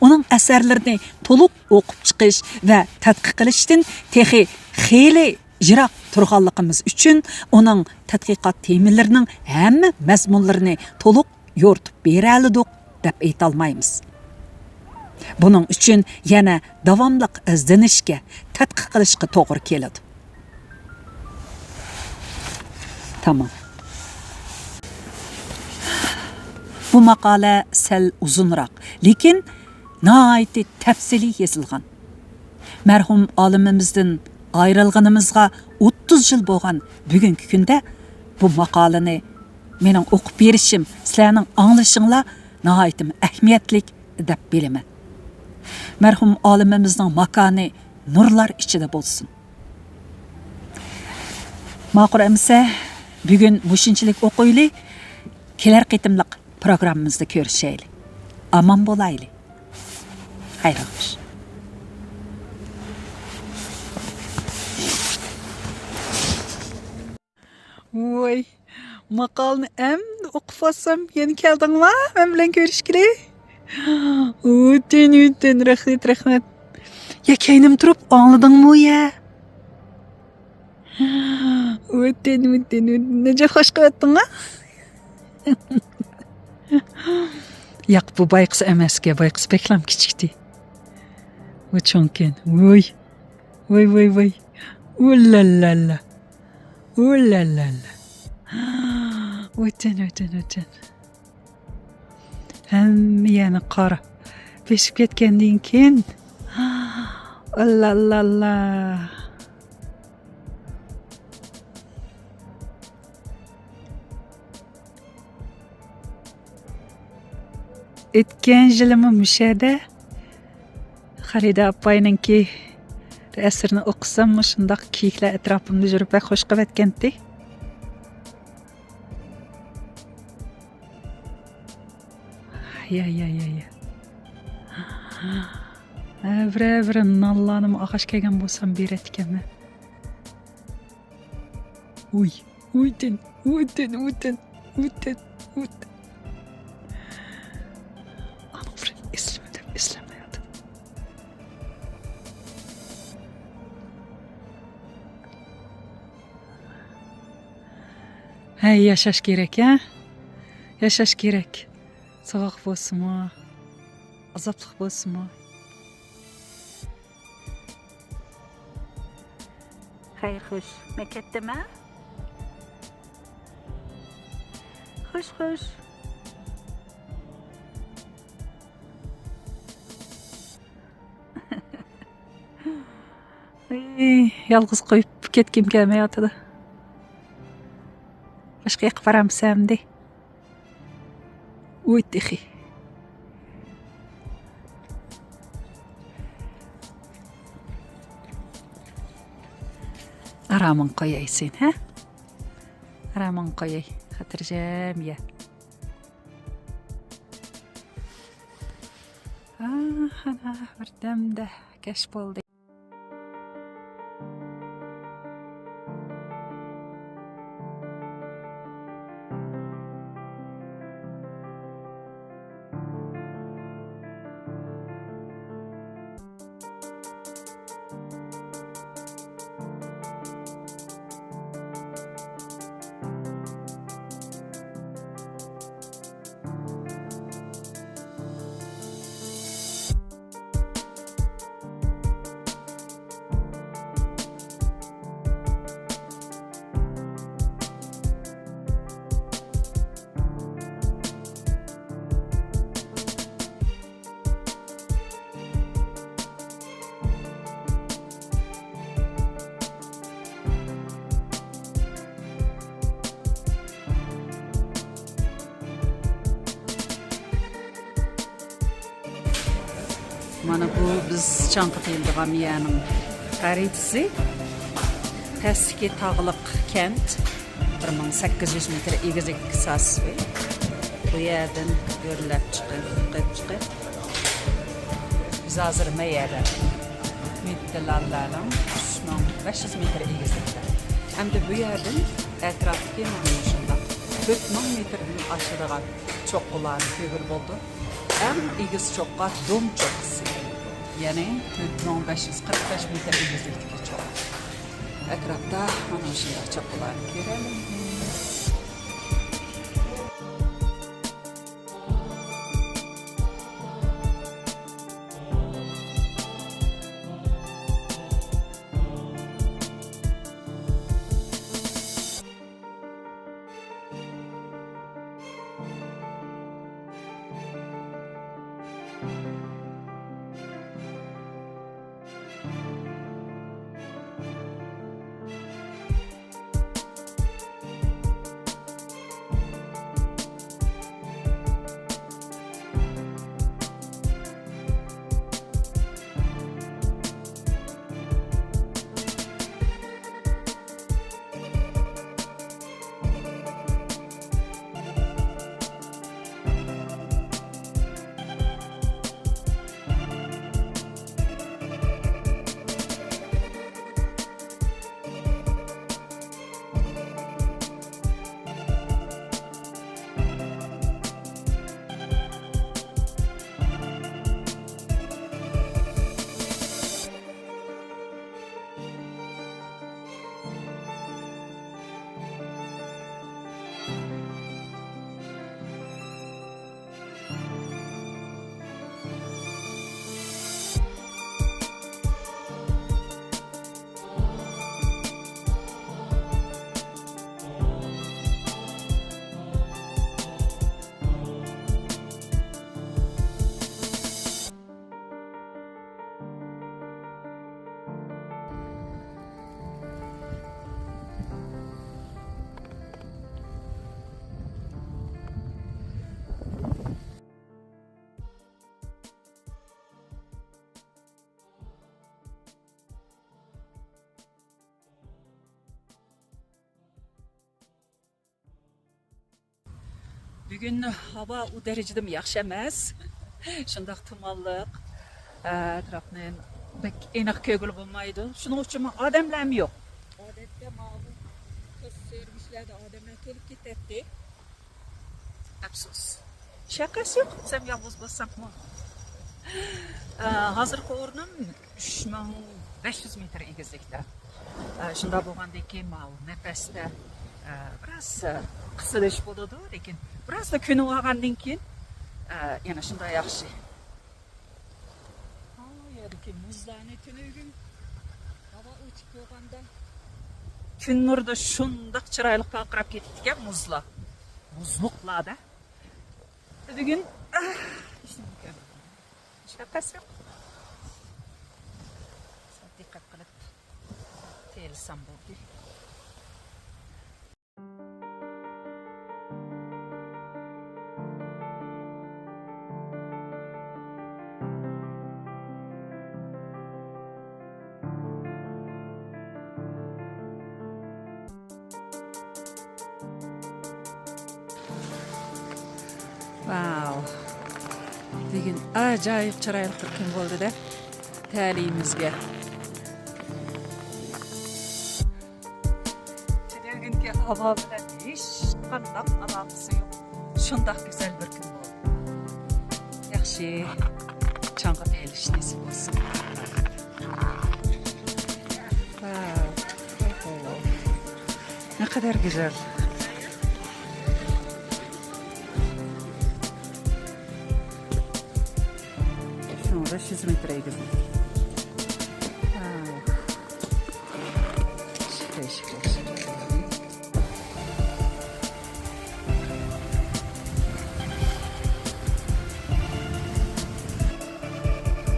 ئۇنىڭ ئەسەرلىرىنى تولۇق ئوقۇپ چىقىش ۋە تەتقىق قىلىشتىن تېخى خېلى يىراق تۇرغانلىقىمىز ئۈچۈن ئۇنىڭ تەتقىقات تېمىلىرىنىڭ ھەممە مەزمۇنلىرىنى تولۇق يورۇتۇپ بېرەلىدۇق دەپ ئېيتالمايمىز. بۇنىڭ ئۈچۈن يەنە داۋاملىق ئىزدىنىشكە، تەتقىق قىلىشقا توغرا كېلىدۇ. تامام. بۇ ماقالە سەل ئۇزۇنراق، لېكىن ناھايىتى تەپسىلىي يېزىلغان. مەرھۇم ئالىمىمىزدىن ئايرىلغىنىمىزغا ئوتتۇز يىل بولغان بۈگۈنكى كۈندە بۇ ماقالىنى مېنىڭ ئوقۇپ بېرىشىم، سىلەرنىڭ ئاڭلىشىڭلار ناھايىتى ئەھمىيەتلىك دەپ بىلىمەن. مەرھۇم ئالىمىمىزنىڭ ماكانى نۇرلار ئىچىدە بولسۇن. ماقۇل ئەمىسە، بۈگۈن مۇشۇنچىلىك ئوقۇيلى، كېلەر قېتىملىق پروگراممىمىزدا كۆرۈشەيلى. ئامان بولايلى. خەير خوش. ۋوي، ماقالىنى ئەمدى ئوقۇپ بولسام، يەنە كەلدىڭما مەن بىلەن كۆرۈشكىلى؟ ۋىتىن، ۋىتىن، رەھمەت، رەھمەت. يا كەينىم تۇرۇپ ئاڭلىدىڭمۇ يا؟ ۋىتىن، ۋىتىن، ۋىتىن، نەجە خوش قىلىۋەتتىڭ ھە؟ ياق، بۇ بايقۇس ئەمەسكەن، بايقۇس بەكلام كىچىكتى. بۇ چوڭكەن. ۋوي. ۋوي، ۋوي، ۋوي. ئۇلالاللا. ئۇلالاللا. ۋەتەن، ۋەتەن، ۋەتەن. ھەممە يەرنى قار بېسىپ كەتكەندىن كېيىن. ئاللا، ئاللا، ئاللا. ئۆتكەن يىلىمۇ مۇشۇ يەردە خالىدە ئاپاينىڭكى ئەسىرىنى ئوقۇسام، مۇشۇنداق كىيىكلەر ئەتراپىمدا يۈرۈپ بەك خۇش قىلىۋەتكەنتى. يا، يا، يا، يا. ھە، بىرەر، بىرەر نانلارنىمۇ ئالغاچ كەلگەن بولسام بېرەتتىكەنمەن. ئۇي، ئۇيتىن، ئۇيتىن، ئۇيتىن، ئۇيتىن، ئۇيتىن. ئانا بىر ئىسلىمە دەپ ئىسلەمەيۋاتىدۇ. ھەي، ياشاش كېرەك، ھە؟ ياشاش كېرەك. سوغۇق بولسىمۇ، ئازابلىق بولسىمۇ. خەير خوش. مەن كەتتىم، ھە؟ خوش، خوش. ئى، يالغۇز قويۇپ كەتكۈم كەلمەيۋاتىدۇ. باشقا ياققا بارامسەن ئەمدى؟ ئۇي، تېخى. ئارامىڭ قوياي سېنى، ھە؟ ئارامىڭ قوياي، خاتىرجەم يە. ئاھ، ئانا، بىردەمدە كەچ بولدى. مانا بۇ بىز چاڭقا تېيىلىدىغان يەرنىڭ خەرىتىسى. پەستىكى تاغلىق كەنت، بىر مىڭ سەككىز يۈز مېتىر ئېگىزلىكتىكى ساسىۋى. بۇ يەردىن ئۆرلەپ چىقىپ، چىقىپ، چىقىپ، بىز ھازىر مەيەردە، مېتىلانلارنىڭ ئۈچ مىڭ بەش يۈز مېتىر ئېگىزلىكتە. ئەمدى بۇ يەردىن ئەتراپتىكى مانا مۇشۇنداق تۆت مىڭ مېتىردىن ئاشىدىغان چوققىلارنى كۆرگىلى بولىدۇ. ئەڭ ئېگىز چوققا دوم چوققىسى. يەنى تۆت مىڭ بەش يۈز قىرىق بەش مېتىر ئېگىزلىكتىكى چوققا. ئەتراپتا مانا مۇشۇنداق چوققىلارنى كۆرەلەيمىز. بۈگۈن ھاۋا ئۇ دەرىجىدىمۇ ياخشى ئەمەس. شۇنداق تۇمانلىق. ئەتراپنى بەك ئېنىق كۆرگىلى بولمايدۇ. شۇنىڭ ئۈچۈن ئادەملەرمۇ يوق. ئادەتتە ماۋۇ كۈز سۆرگۈچلەردە ئادەملەر كېلىپ كېتەتتى. ئەپسۇس. شەقەس يوق، بىزەم يالغۇز بولساقمۇ. ئە، ھازىرقى ئورنۇم ئۈچ مىڭ بەش يۈز مېتىر ئېگىزلىكتە. ئە، شۇنداق بولغاندىن كېيىن ماۋۇ نەپەستە، ئە، بىراز، ئە، قىسىلىش بولىدۇ، لېكىن بىرازلا كۆنۈۋالغاندىن كېيىن، ئە، يەنە شۇنداق ياخشى. ھا، يەردىكى مۇزلارنى تۈنۈگۈن ھاۋا ئوچۇق بولغاندا. كۈن نۇرىدا شۇنداق چىرايلىق پارقىراپ كېتىپتىكەن مۇزلار. مۇزلۇقلاردا. بۈگۈن، ئاھ، شەقەس يوق. دىققەت قىلىپ تېيىلسام بولدى. ۋاۋ. بۈگۈن ئاجايىپ چىرايلىق بىر كۈن بولدى-دە. تەلىيىمىزگە. تۈنۈگۈنكى ھاۋا بىلەن ھېچقانداق ئالاقىسى يوق. شۇنداق گۈزەل بىر كۈن بولدى. ياخشى، چاڭغا ئېلىش نېسىپ بولسۇن. ۋاۋ. ئوھو. نەقەدەر گۈزەل. شۇڭا بەش يۈز مېتىر ئېگىز. ۋاۋ. شىكاي، شىكاي، شىكاي.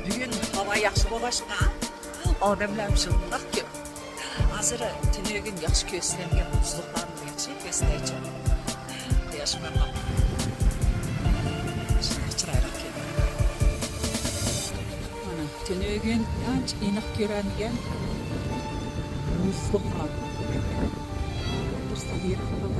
بۈگۈن ھاۋا ياخشى بولغاچقا، ئادەملەر شۇنداق كۆپ. ھازىر تۈنۈگۈن ياخشى كۆرسىتەلمىگەن مۇزلۇقلارنى ياخشى كۆرسىتەيچۇ. قۇياش بارغان. شۇنداق چىرايلىق كېلىدۇ. مانا، تۈنۈگۈن ئانچە ئېنىق كۆرەلمىگەن مۇزلۇقلار. بىر سەھىيە قىلىدۇ.